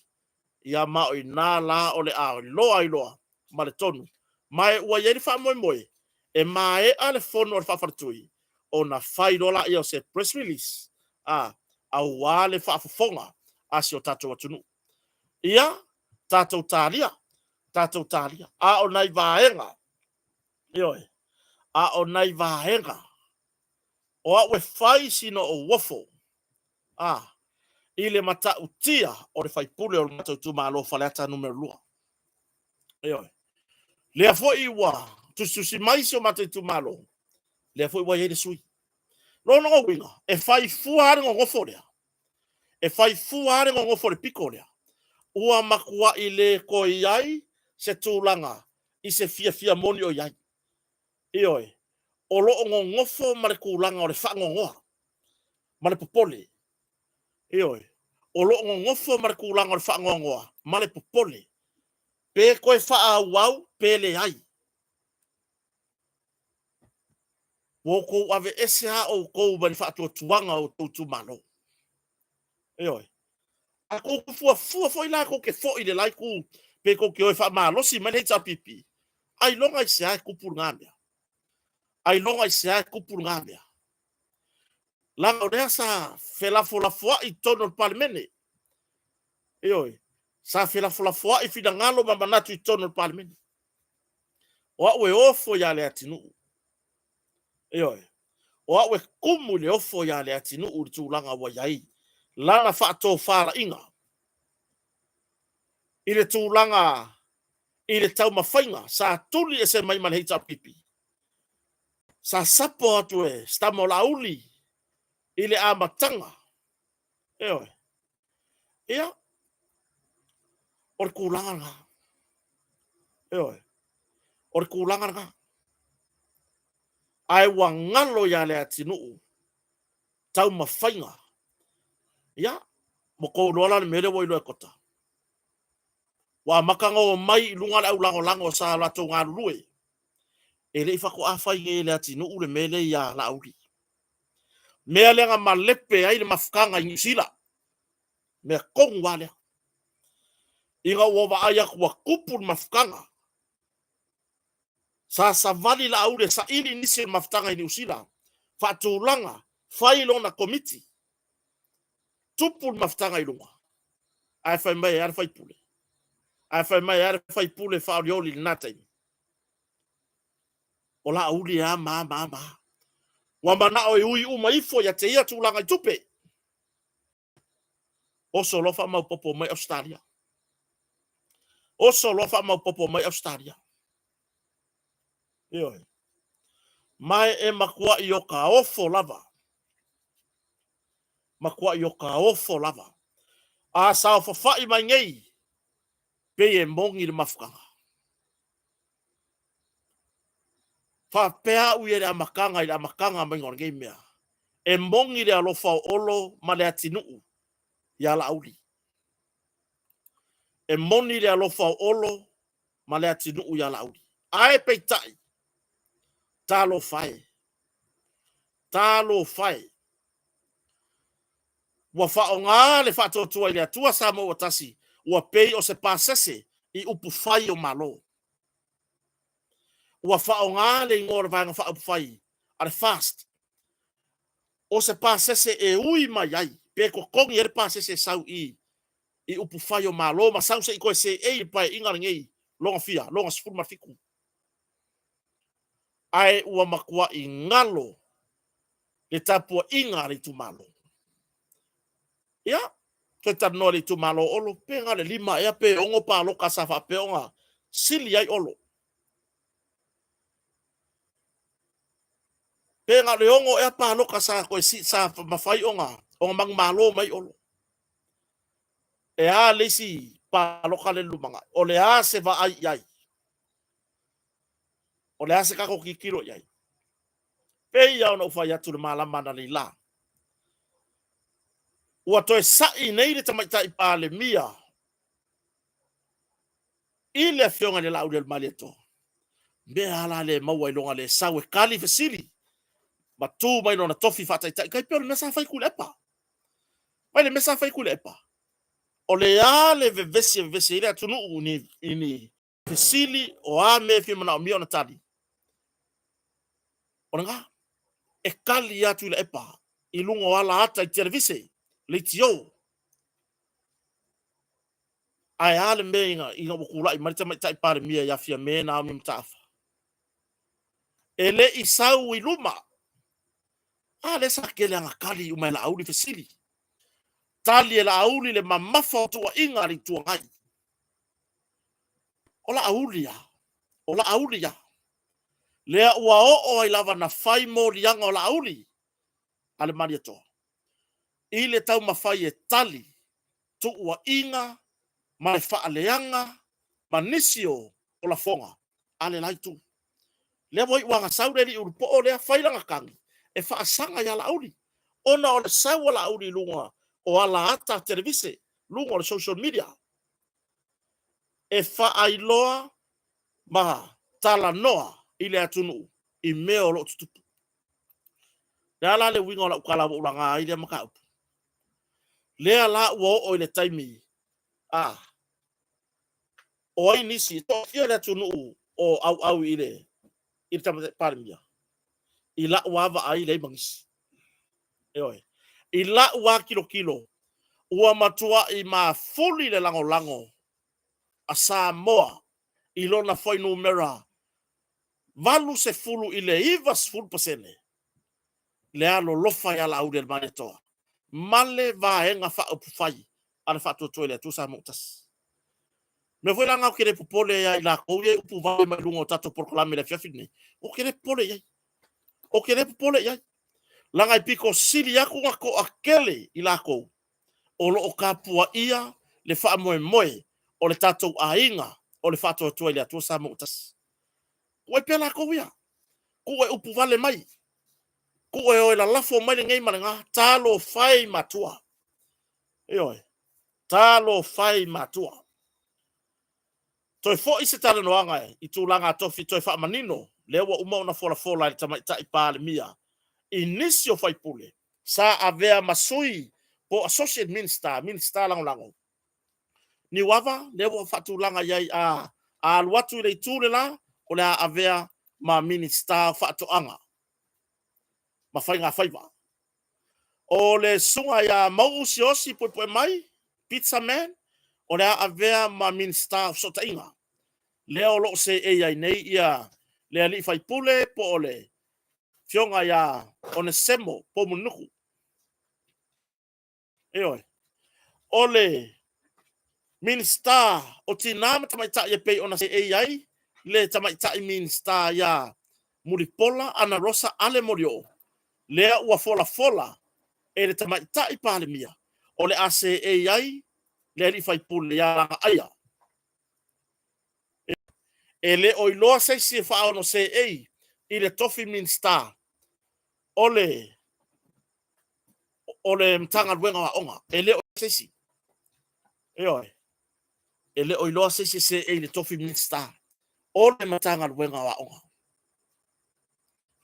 ia ma o i ina la o le a iloa ai loa ma le tonu. Ma e ua i ai le faamoemoe e maea le fono a le faafaletui ona fai loa lea o se press release, a, aua le faafofoga a si o tatou atunuu. Ia, tatou talia, tatou talia. A o nai vaega, ioe, a o nai vaega o au e fai sina ou ofo, a, i le matautia o le faipule o le matou itumalo o Faleata Nu.2. Ioe. Lea foi ua tusitusi mai si o matou itumalo, lea foi ua i ai le sui. Lona uiga, e fai fua lava le gogofo lea. E fai fua lava le gogofo i le pito lea. Ua matuai le toe i ai se tulaga i se fiafia moni o i ai. Ioe, o lo o gogofo ma le tulaga o le faanoanoa ma le popole. Ioe, o lo o gogofo ma le tulaga o le faanoanoa ma le popole. Pe toe faaauau pe leai. Ua outou aveese lava outou mai le faatuatuaga o outou itumalo. Ioe. A tou fuafua foi la tou te foi i le la itu, pe tou te o e faamalosi mai le HRPP, ailoga i se a e tupu lena mea? Ailoga i se a e tupu lena mea? Leaga o lea sa felafolafoai i totonu o le Palemene. Ioe, sa felafolafoai finagalo ma manatu i totonu o le Palemene. O au e ofo ia Leatinuu. Ioe, o au e tumu i le ofo ia Leatinuu i le tulaga ua i ai lana faatofalaiga i le tulaga i le taumafaiga sa tuli ese mai ma le HRPP. Sa sapo atu e si tama o Laauli i le amataga. Ioe. Ia, o le tulaga lena. Ioe. O le tulaga lena. Ae ua galo ia Leatinuu taumafaiga. Ia, ua tou iloa la le mea lea ua iloa e Kota. Ua amata ona omai i luga le aulagolago sa latou galulue. E le i faatoa fai nei e Leatinuu le mea lea ia Laauli. Mea lea na malepe ai le mafutaga i Niu Sila. Mea tonu lava lea. Ina ua vaai atu ua tupu le mafutaga, sa savali Laauli e saili nisi o le mafutaga i Niu Sila, faatulaga, fai lona komiti, tupu le mafutaga i luga, ae fai mai e a le faipule? Ae fai mai e a le faipule faaolioli i lena taimi? O Laauli e a ma a ma a ma a. Ua manao e ui uma ifo ia te ia tulaga i tupe. Oso loa faamaopopo mai Ausetalia. Oso loa faamaopopo mai Ausetalia. Ioe. Ma e matuai o ka ofo lava. Matuai o ka ofo lava. A saofafai mai nei, pei e moni le mafutaga. Faapea au ia i le amataga, i le amataga maiga o lenei mea, e moni le alofa o Olo ma Leatinuu ia Laauli. E moni le alofa o Olo ma Leatinuu ia Laauli. Ae peitai, talofa e, talofa e, ua faaaoga le faatuatua i le Atua Samoa ua tasi, ua pei o se pasese i upufai o Malo. Ua faaaoga le igoa o le Vaega Faaupufai a le FAST o se pasese e ui mai ai, pe totogi ai le pasese e sau i i upufai o Malo ma sau se i toe seei le Paeaiga lenei lona fia, lona 17. Ae ua matuai galo le tapuaiga a le itumalo. Ia, toe talanoa i le itumalo o Olo, pe na o le 5 ea pe 6 palota sa faapea ona sili ai Olo. Pe na o le 6 ea palota sa toe sa mafai ona manumalo mai Olo. E a le isi palota lea i le lumanai? O le a se vaai i ai? O le a se tatou tilotilo i ai? Pei lava ona ou fai atu i le malama analeila, ua toe sai nei le Tamaitai Palemia i le Afioga i le Laaulialemalietoa. Mea lava la le maua i lona le sau e tali fesili ma tu mai lona tofi faataitai, tai pei o le mea sa fai Tuilaepa. Mai le mea sa fai Tuilaepa, o le a le vevesi e vevesi ai le atunuu i ni fesili o a mea e fia manaomia ona tali, o lena, e tali atu Tuilaepa i luga o ala ata i televise, leitio. Ae a le mea ina ua tulai mai le Tamaitai Palemia ia Fiame Naomi Mataafa? E le i sau i luma. A lea sa tele ana tali uma e Laauli fesili. Tali e Laauli le mamafa o tuuaiga a le Itu Agai. O Laauli a, o Laauli a. Lea ua oo ai lava na fai moliaga o Laauli a le Malietoa i le taumafai e tali tuuaiga ma le faaleaga ma nisi o lafoga a le la itu. Lea ua iu lava ina sau le alii ulupoo lea fai lana tagi e faasaga ia Laauli, ona o le sau a Laauli i luga o alaata televise, luga o le social media, e faailoa ma talanoa i le atunuu i mea o lo o tutupu. O le a la le uiga o lau tala ua ou laga ai lea mataupu? Lea la ua oo i le taimi, a, o ai nisi, e toafia le atunuu o auau i le Tamaitai Palemia? I lau lava vaai e leai ma nisi. Ioe. I lau lava tilotilo, ua matuai mafuli le lagolago a Samoa i lona fuainumera 80 i le 90% le alolofa ia Laaulialemalietoa ma le Vaega Faaupufai a le Faatuatua i le Atua Samoa ua Tasi. O le mea foi la lena ou te le popole ai ia i latou ia e upu vave mai luga o tatou polokalame i le afiafi lenei, ou te le popole i ai. Ou te le popole i ai, leaga e pito sili atu ona toatele i latou o lo o tapuaia le faamoemoe o le tatou aiga o le Faatuatua i le Atua Samoa ua Tasi. Tuu ai pea latou ia, tuu e upu vale mai, tuu e o e lalafo mai lenei ma lena, talofa e i matua. Ioe, talofa e i matua. Toe foi se talanoaga i tulaga tofi toe faamanino, lea ua uma ona folafola e le Tamaitai Palemia i nisi o faipule sa avea ma sui po Associate Minister, Minisita Lagolago. Niuava, lea ua faatulaga i ai, a alu atu i le itu le la, o le a avea ma Minisita o Faatoaga ma Faigafaiva. O le susuga ia Mauu Siaosi Puepuemai, Pizza Man, o le a avea ma Minisita o Fesootaiga, lea o lo o seei ai nei ia le alii faipule po o le afioga ia Onesemo Poumulinuku. Ioe. O le Minisita o Tina ma Tamaitai e pei ona seei ai le Tamaitai Minisita ia Mulipola Anarosa Ale Molioo, lea ua folafola e le Tamaitai Palemia o le a seei ai le alii faipule ia Lagaaia. E le o iloa se isi e faaono seei i le tofi Minisita o le Matagaluega o Aoga. E le o se isi. Ioe. E le o iloa se isi e seei i le tofi Minisita o le Matagaluega o Aoga.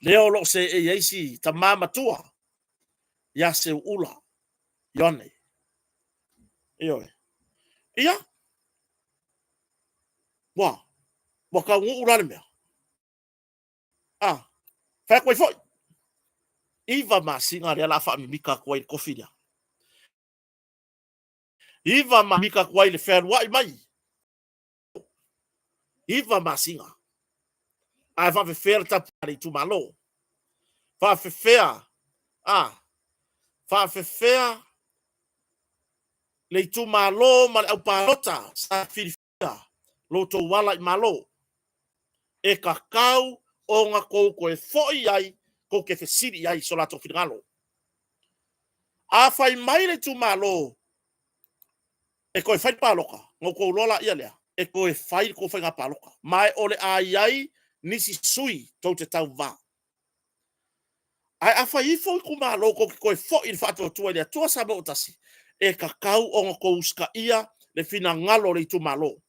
Lea o lo o seei ai si tama matua ia Seuula Ioane. Ioe. Ia, ua taunuu la le mea. A, fai atu ai foi, 9 masina lea la a faamimita atu ai le tofi lea. 9 mamita atu ai le fealuai mai. 9 masina. Ae faafefea le tapu a le itumalo? Faafefea, a, faafefea le itumalo ma le aupalota sa filifilia lo outou ala i Malo? E tatau ona tou toe foi i ai, tou te fesili i ai i so latou finagalo. A fai mai le itumalo e toe fai le palota, ona outou iloa laia lea, e toe fai le tou faiga palota. Ma o le a i ai nisi sui tou te tauva. Ae a fai ifo itumalo tou te toe foi i le faatuatua i le Atua Samoa ua Tasi, e tatau ona outou usitaia le finagalo o le itumalo.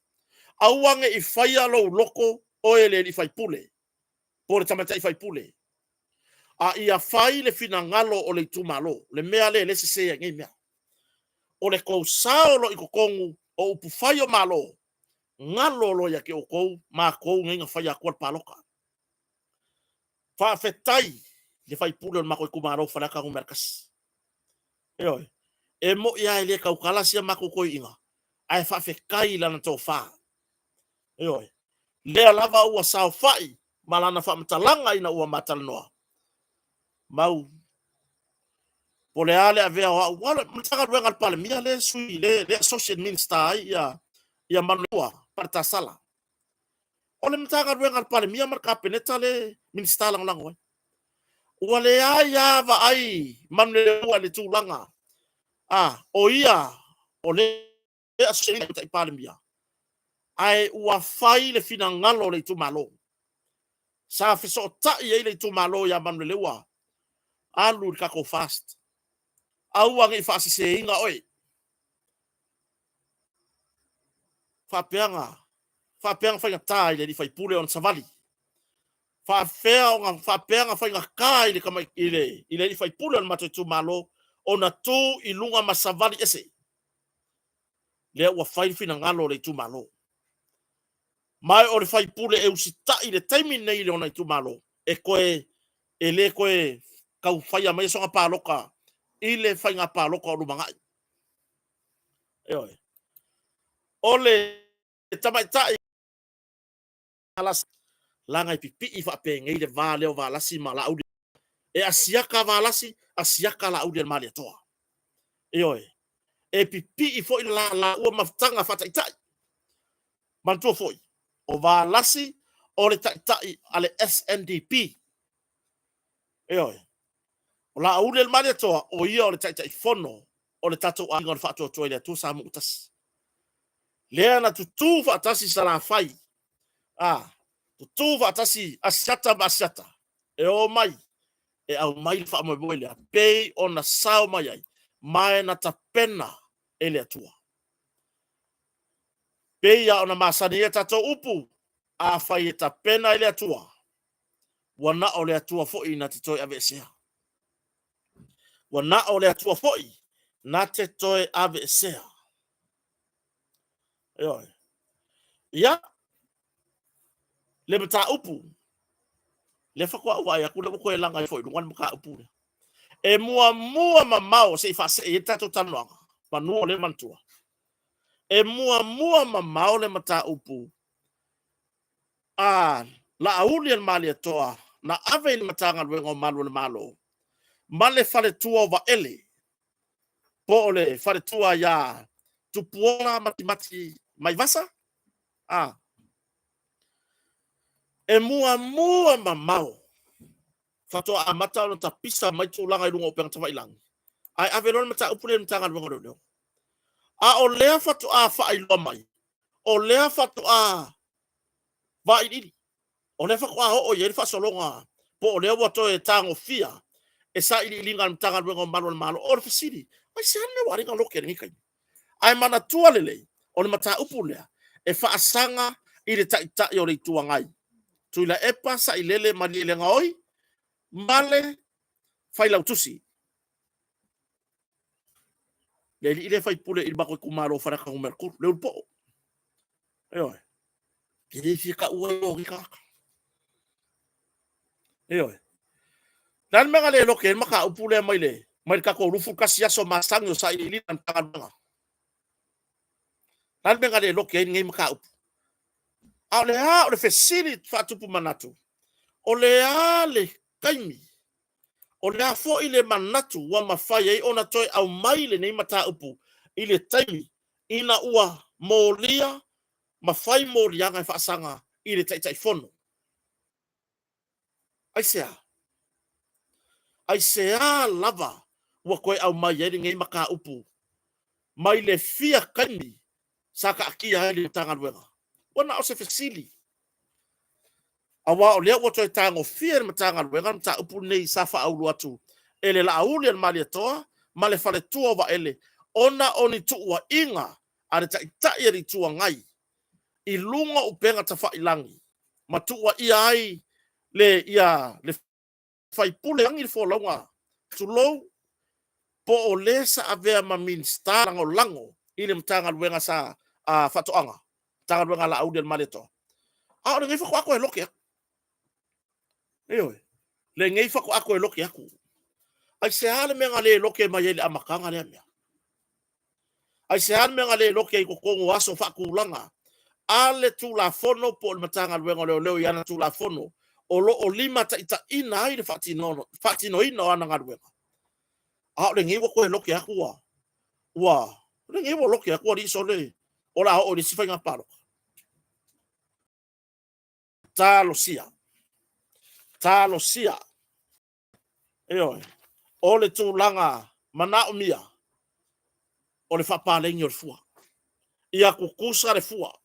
Aua ne i faia lou loto oe le alii faipule po o le tamaitai faipule, a ia fai le finagalo o le itumalo, le mea lea e sese ai nei mea. O le tou sao o lo o i totonu o upufai o Malo, galo loa ia te outou matou nei na faia atua le palota. Faafetai i le faipule o le matou itumalo o Faleata 1. Ioe, e moi lava e le tautala si a matou toeaina, ae faafetai i lana tofa. Ioe, lea lava ua saofai ma lana faamatalaga ina ua ma talanoa, mau po o le a le avea o au, aua o le Matagaluega a le Palemia lea e sui, lea e associate minister ai ia Manulua Paletasala. O le Matagaluega a le Palemia ma le Kapeneta le Minisita Lagolago ai. Ua leai lava vaai Manuleleua i le tulaga a o ia o le Tamaitai Palemia, ae ua fai le finagalo o le itumalo. Sa fesootai ai le itumalo ia Manuleleua, alu i le tatou FAST, aua ne i faaseseina oe. Faapea na faigata ai i le sui usufono ona savali. Faapea ona faigata i le sui usufono o le matou itumalo ona tu i luga ma savali ese. Lea ua fai le finagalo o le itumalo. Ma o le sui usufono e usitai i le taimi lenei i lona itumalo, e le toe tau faia maia sona palota i le faiga palota o lumanai. Ioe. O le tamaitai leaga e pipii faapenei le va lea o Valasi ma Laauli. E asiata Valasi, asiata Laaulialemalietoa. Ioe. E pipii foi la laua mafutaga faataitai. Manatua foi, o Valasi o le taitai a le SNDP. Ioe. O Laaulialemalietoa, o ia o le Taitaifono o le tatou aiga o le Faatuatua i le Atua Samoa ua tasi. Lea na tutu faatasi Salafai, tutu faatasi Asiata ma Asiata, e omai e aumai le faamoemoe lea, pei ona sao mai ai, ma e na tapena e le Atua. Pei lava ona masani ai a tatou upu, afai e tapena e le Atua, ua na o le Atua foi na te toe aveesea. Ua na o le Atua foi na te toe aveesea. Ioe. Ia, le mataupu, lea faatoa ou vaai atu lea ua toe laga ifo i luga le mataupu lea. E muamua mamao se i faasee ai le tatou talanoaga, manu o lea manatua. E muamua mamao le mataupu a Laauli a le Malietoa na ave i le Matagaluega o Malu o le Malo ma le faletua o Vaele, po o le faletua ia Tupuola Matimati Vaivasa. E muamua mamao faatoa amata ona tapisa mai tulaga i luga o upega tafailagi, ae ave loa le mataupu lea i le Matagaluega o Leoleo. A o lea faatoa faailoa mai, o lea faatoa vailiili, o lea faatoa oo i ai le faasologa, po o lea ua toe tagofia e sailiiliga a le Matagaluega o Malu o le Malo. O le fesili, aisea le mea ua ala ai ona lote i lenei taimi? Ae manatua lelei, o le mataupu lea e faasaga i le Taitai o le Itu Agai, Tuilaepa Sailele Malielegaoi ma le Failautusi, le alii lea e faipule i le matou itumalo o Faleata Nu.3, Leulupo'o. Ioe. E le fia taua igoa o nei tagata. Ioe. Le a le mea na le lote ai le mataupu lea mai le tatou 21 aso masani o sailiiliga a le Matagaluega? Le a le mea na le lote ai lenei mataupu? A o le a? O le fesili faatupu manatu, o le a le taimi? O le a foi le manatu ua mafai ai ona toe aumai lenei mataupu i le taimi ina ua molia ma fai moliaga e faasaga i le Taitaifono? Aisea? Aisea lava ua toe aumai ai lenei mataupu mai le fia taimi sa taatia ai le Matagaluega? Ua na o se fesili, aua o lea ua toe tagofia e le Matagaluega le mataupu lenei sa faaulu atu e le Laauli a le Malietoa ma le faletua o Vaele ona o ni tuuaiga a le Taitai o le Itu Agai i luga o upega tafailagi ma tuuaia ai le ia le faipule lagi le folauga, tulou, po o le sa avea ma Minisita Lagolago i le Matagaluega sa Faatoaga, Matagaluega a Laauli a le Malietoa. A o lenei faatoa toe lote atu. Ioe, lenei faatoa toe lote atu. Aisea le mea na le lote mai ai i le amataga lea mea? Aisea le mea na le lote ai i totonu o aso faatulaga a le Tulafono po o le Matagaluega o Leoleo i ana Tulafono o lo o limataitaiina ai le faatinoina o ana galuega? A o lenei ua toe lote atu ua lenei ua lote atu alii sole o le a oo i le isi faiga palota. Talosia. Talosia. Ioe. O le tulaga manaomia o le faapaleni o le fua. Ia tutusa le fua.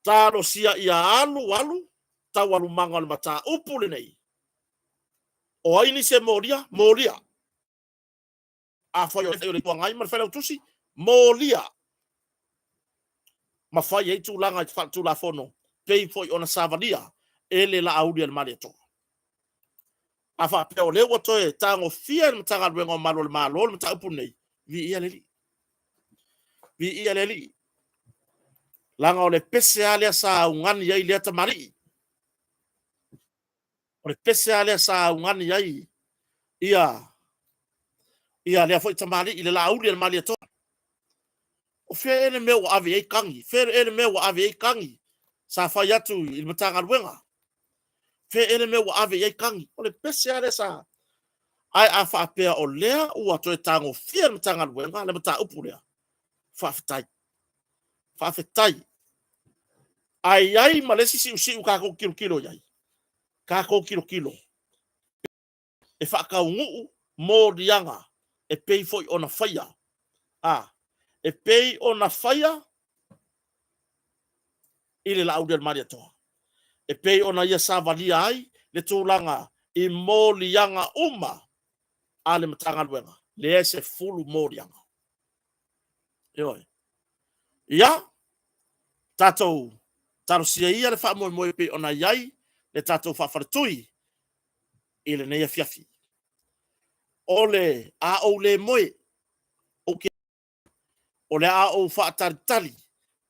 Talosia ia alu alu taualumaga o le mataupu lenei. O ai nisi e molia? Molia. Afai o le Itu Agai ma le Failautusi, molia ma fai ai tulaga faaletulafono pei foi ona savalia e le Laauli a le Malietoa. A faapea o lea ua toe tagofia e le Matagaluega o Malu o le Malo le mataupu lenei, viia le Alii. Viia le Alii. Leaga o le pese lava lea sa augani ai lea tamalii. O le pese lava lea sa augani ai ia lea foi tamalii i le Laauli a le Malietoa. O fea ea le mea ua ave i ai tagi? Fea ea le mea ua ave i ai tagi sa fai atu i le Matagaluega? Fea ea le mea ua ave i ai tagi? O le pese lava lea sa... Ae a faapea o lea ua toe tagofia e le Matagaluega le mataupu lea, faafetai. Faafetai. Ae i ai ma le isi siusiu tatou te tilotilo i ai, tatou tilotilo e faataunuu moliaga e pei foi ona faia, e pei ona faia i le Laauli a le Malietoa, e pei ona ia savalia ai le tulaga i moliaga uma a le Matagaluega, lea e 10 moliaga. Ioe. Ia, tatou talosia ia le faamoemoe e pei ona i ai le tatou faafaletui i lenei afiafi. O le a ou le moe, o le a ou faatalitali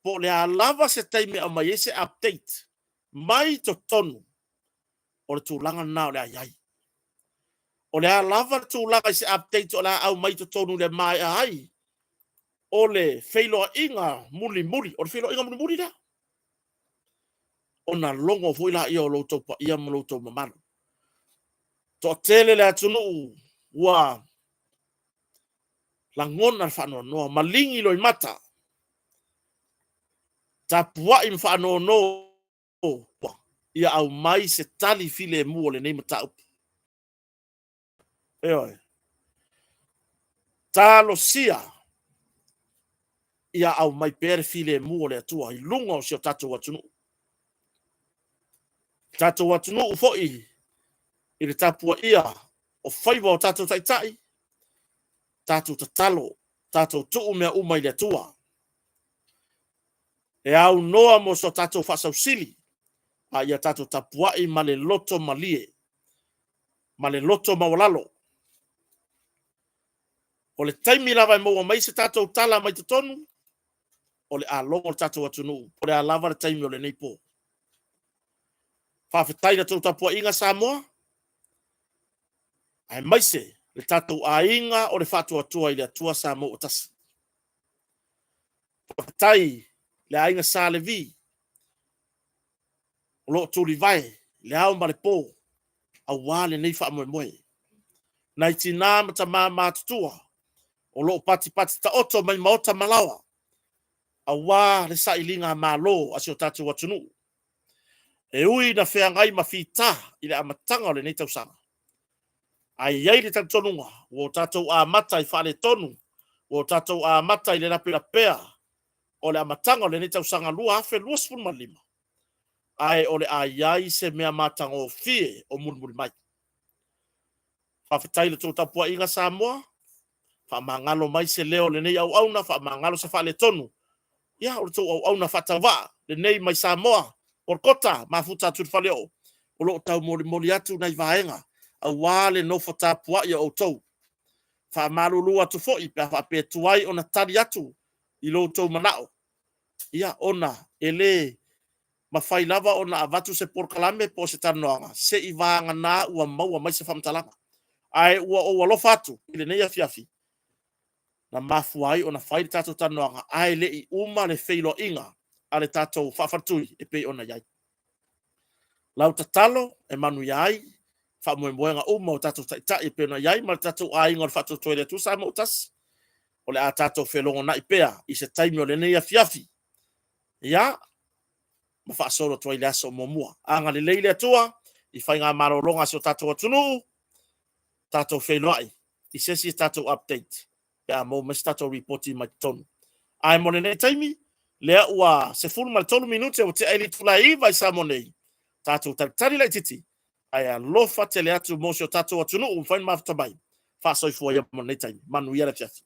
po o le a lava se taimi e aumai ai se update mai totonu o le tulaga lena o le a i ai. O le a lava le tulaga i se update o le a aumai i totonu i le maea ai o le feiloaiga mulimuli, o le feiloaiga mulimuli lea, ona logo foi lea o lo outou paia ma lo outou mamalu. Toatele le atunuu ua lagona le faanoanoa, maligi loimata, tapuai ma faanono ia aumai se tali filemu o lenei mataupu. Ioe. Talosia ia aumai pea le filemu o le Atua i luga o si o tatou atunuu. Tatou atunuu foi i le tapuaia o faiva o tatou taitai, tatou tatalo, tatou tuu mea uma i le Atua. E aunoa mo so tatou faasausili, a ia tatou tapuai ma le loto malie, ma le loto maualalo. O le taimi lava e maua mai se tatou tala mai totonu, o le a logo le tatou atunuu, po o le a lava le taimi o lenei po. Faafetai i la outou tapuaiga Samoa, aemaise le tatou aiga o le Faatuatua i le Atua Samoa ua Tasi. Faafetai le aiga Sa Levi, o lo o tulivae i le ao ma le po aua lenei faamoemoe. Nai tina ma tama matutua o lo o patipati taoto mai maota ma laoa aua le sailigamalo a si o tatou atunuu. E ui ina feagai ma fita i le amataga o lenei tausaga, ae i ai le talitonuga ua o tatou amata i faaletonu, ua o tatou amata i le lapelapea o le amataga o lenei tausaga 2025, ae o le a i ai se mea matagofie o mulimuli mai. Faafetai i la outou tapuaiga Samoa, faamagalo mai se leo o lenei auauna, faamagalo se faaletonu. Ia, o le tou auauna faatauvaa lenei mai Samoa, Kolokota, mafuta atu i le faleoo, o lo o taumolimoli atu nai vaega aua le nofo tapuai a outou. Faamalulu atu foi pe a faapea e tuai ona tali atu i lo outou manao, ia ona e le mafai lava ona avatu se polokalame po o se talanoaga se i vagana ua maua mai se faamatalaga. Ae ua ou alofa atu i lenei afiafi na mafua ai ona fai le tatou talanoaga, ae le i uma le feiloaiga a le tatou faafaletui e pei ona i ai. Lau tatalo e manuia ai faamoemoega uma o tatou taitai e pei ona i ai ma le tatou aiga o le Faatuatua i le Atua Samoa ua Tasi. O le a tatou felogonai pea i se taimi o lenei afiafi. Ia, Ma faasolo atu ai le aso muamua. Agalelei le Atua i faigamalologa a si o tatou atunuu, tatou feiloai i se isi tatou update pe a maua mai se tatou ripoti mai totonu. Ae mo lenei taimi, lea ua 13 minute ua tea i le itula e 9 i Samoa nei, tatou talitali laitiiti, ae alofa tele atu mo si o tatou atunuu ua mafai ona mafuta mai. Faasoifua ia mo lenei taimi. Manuia le afiafi.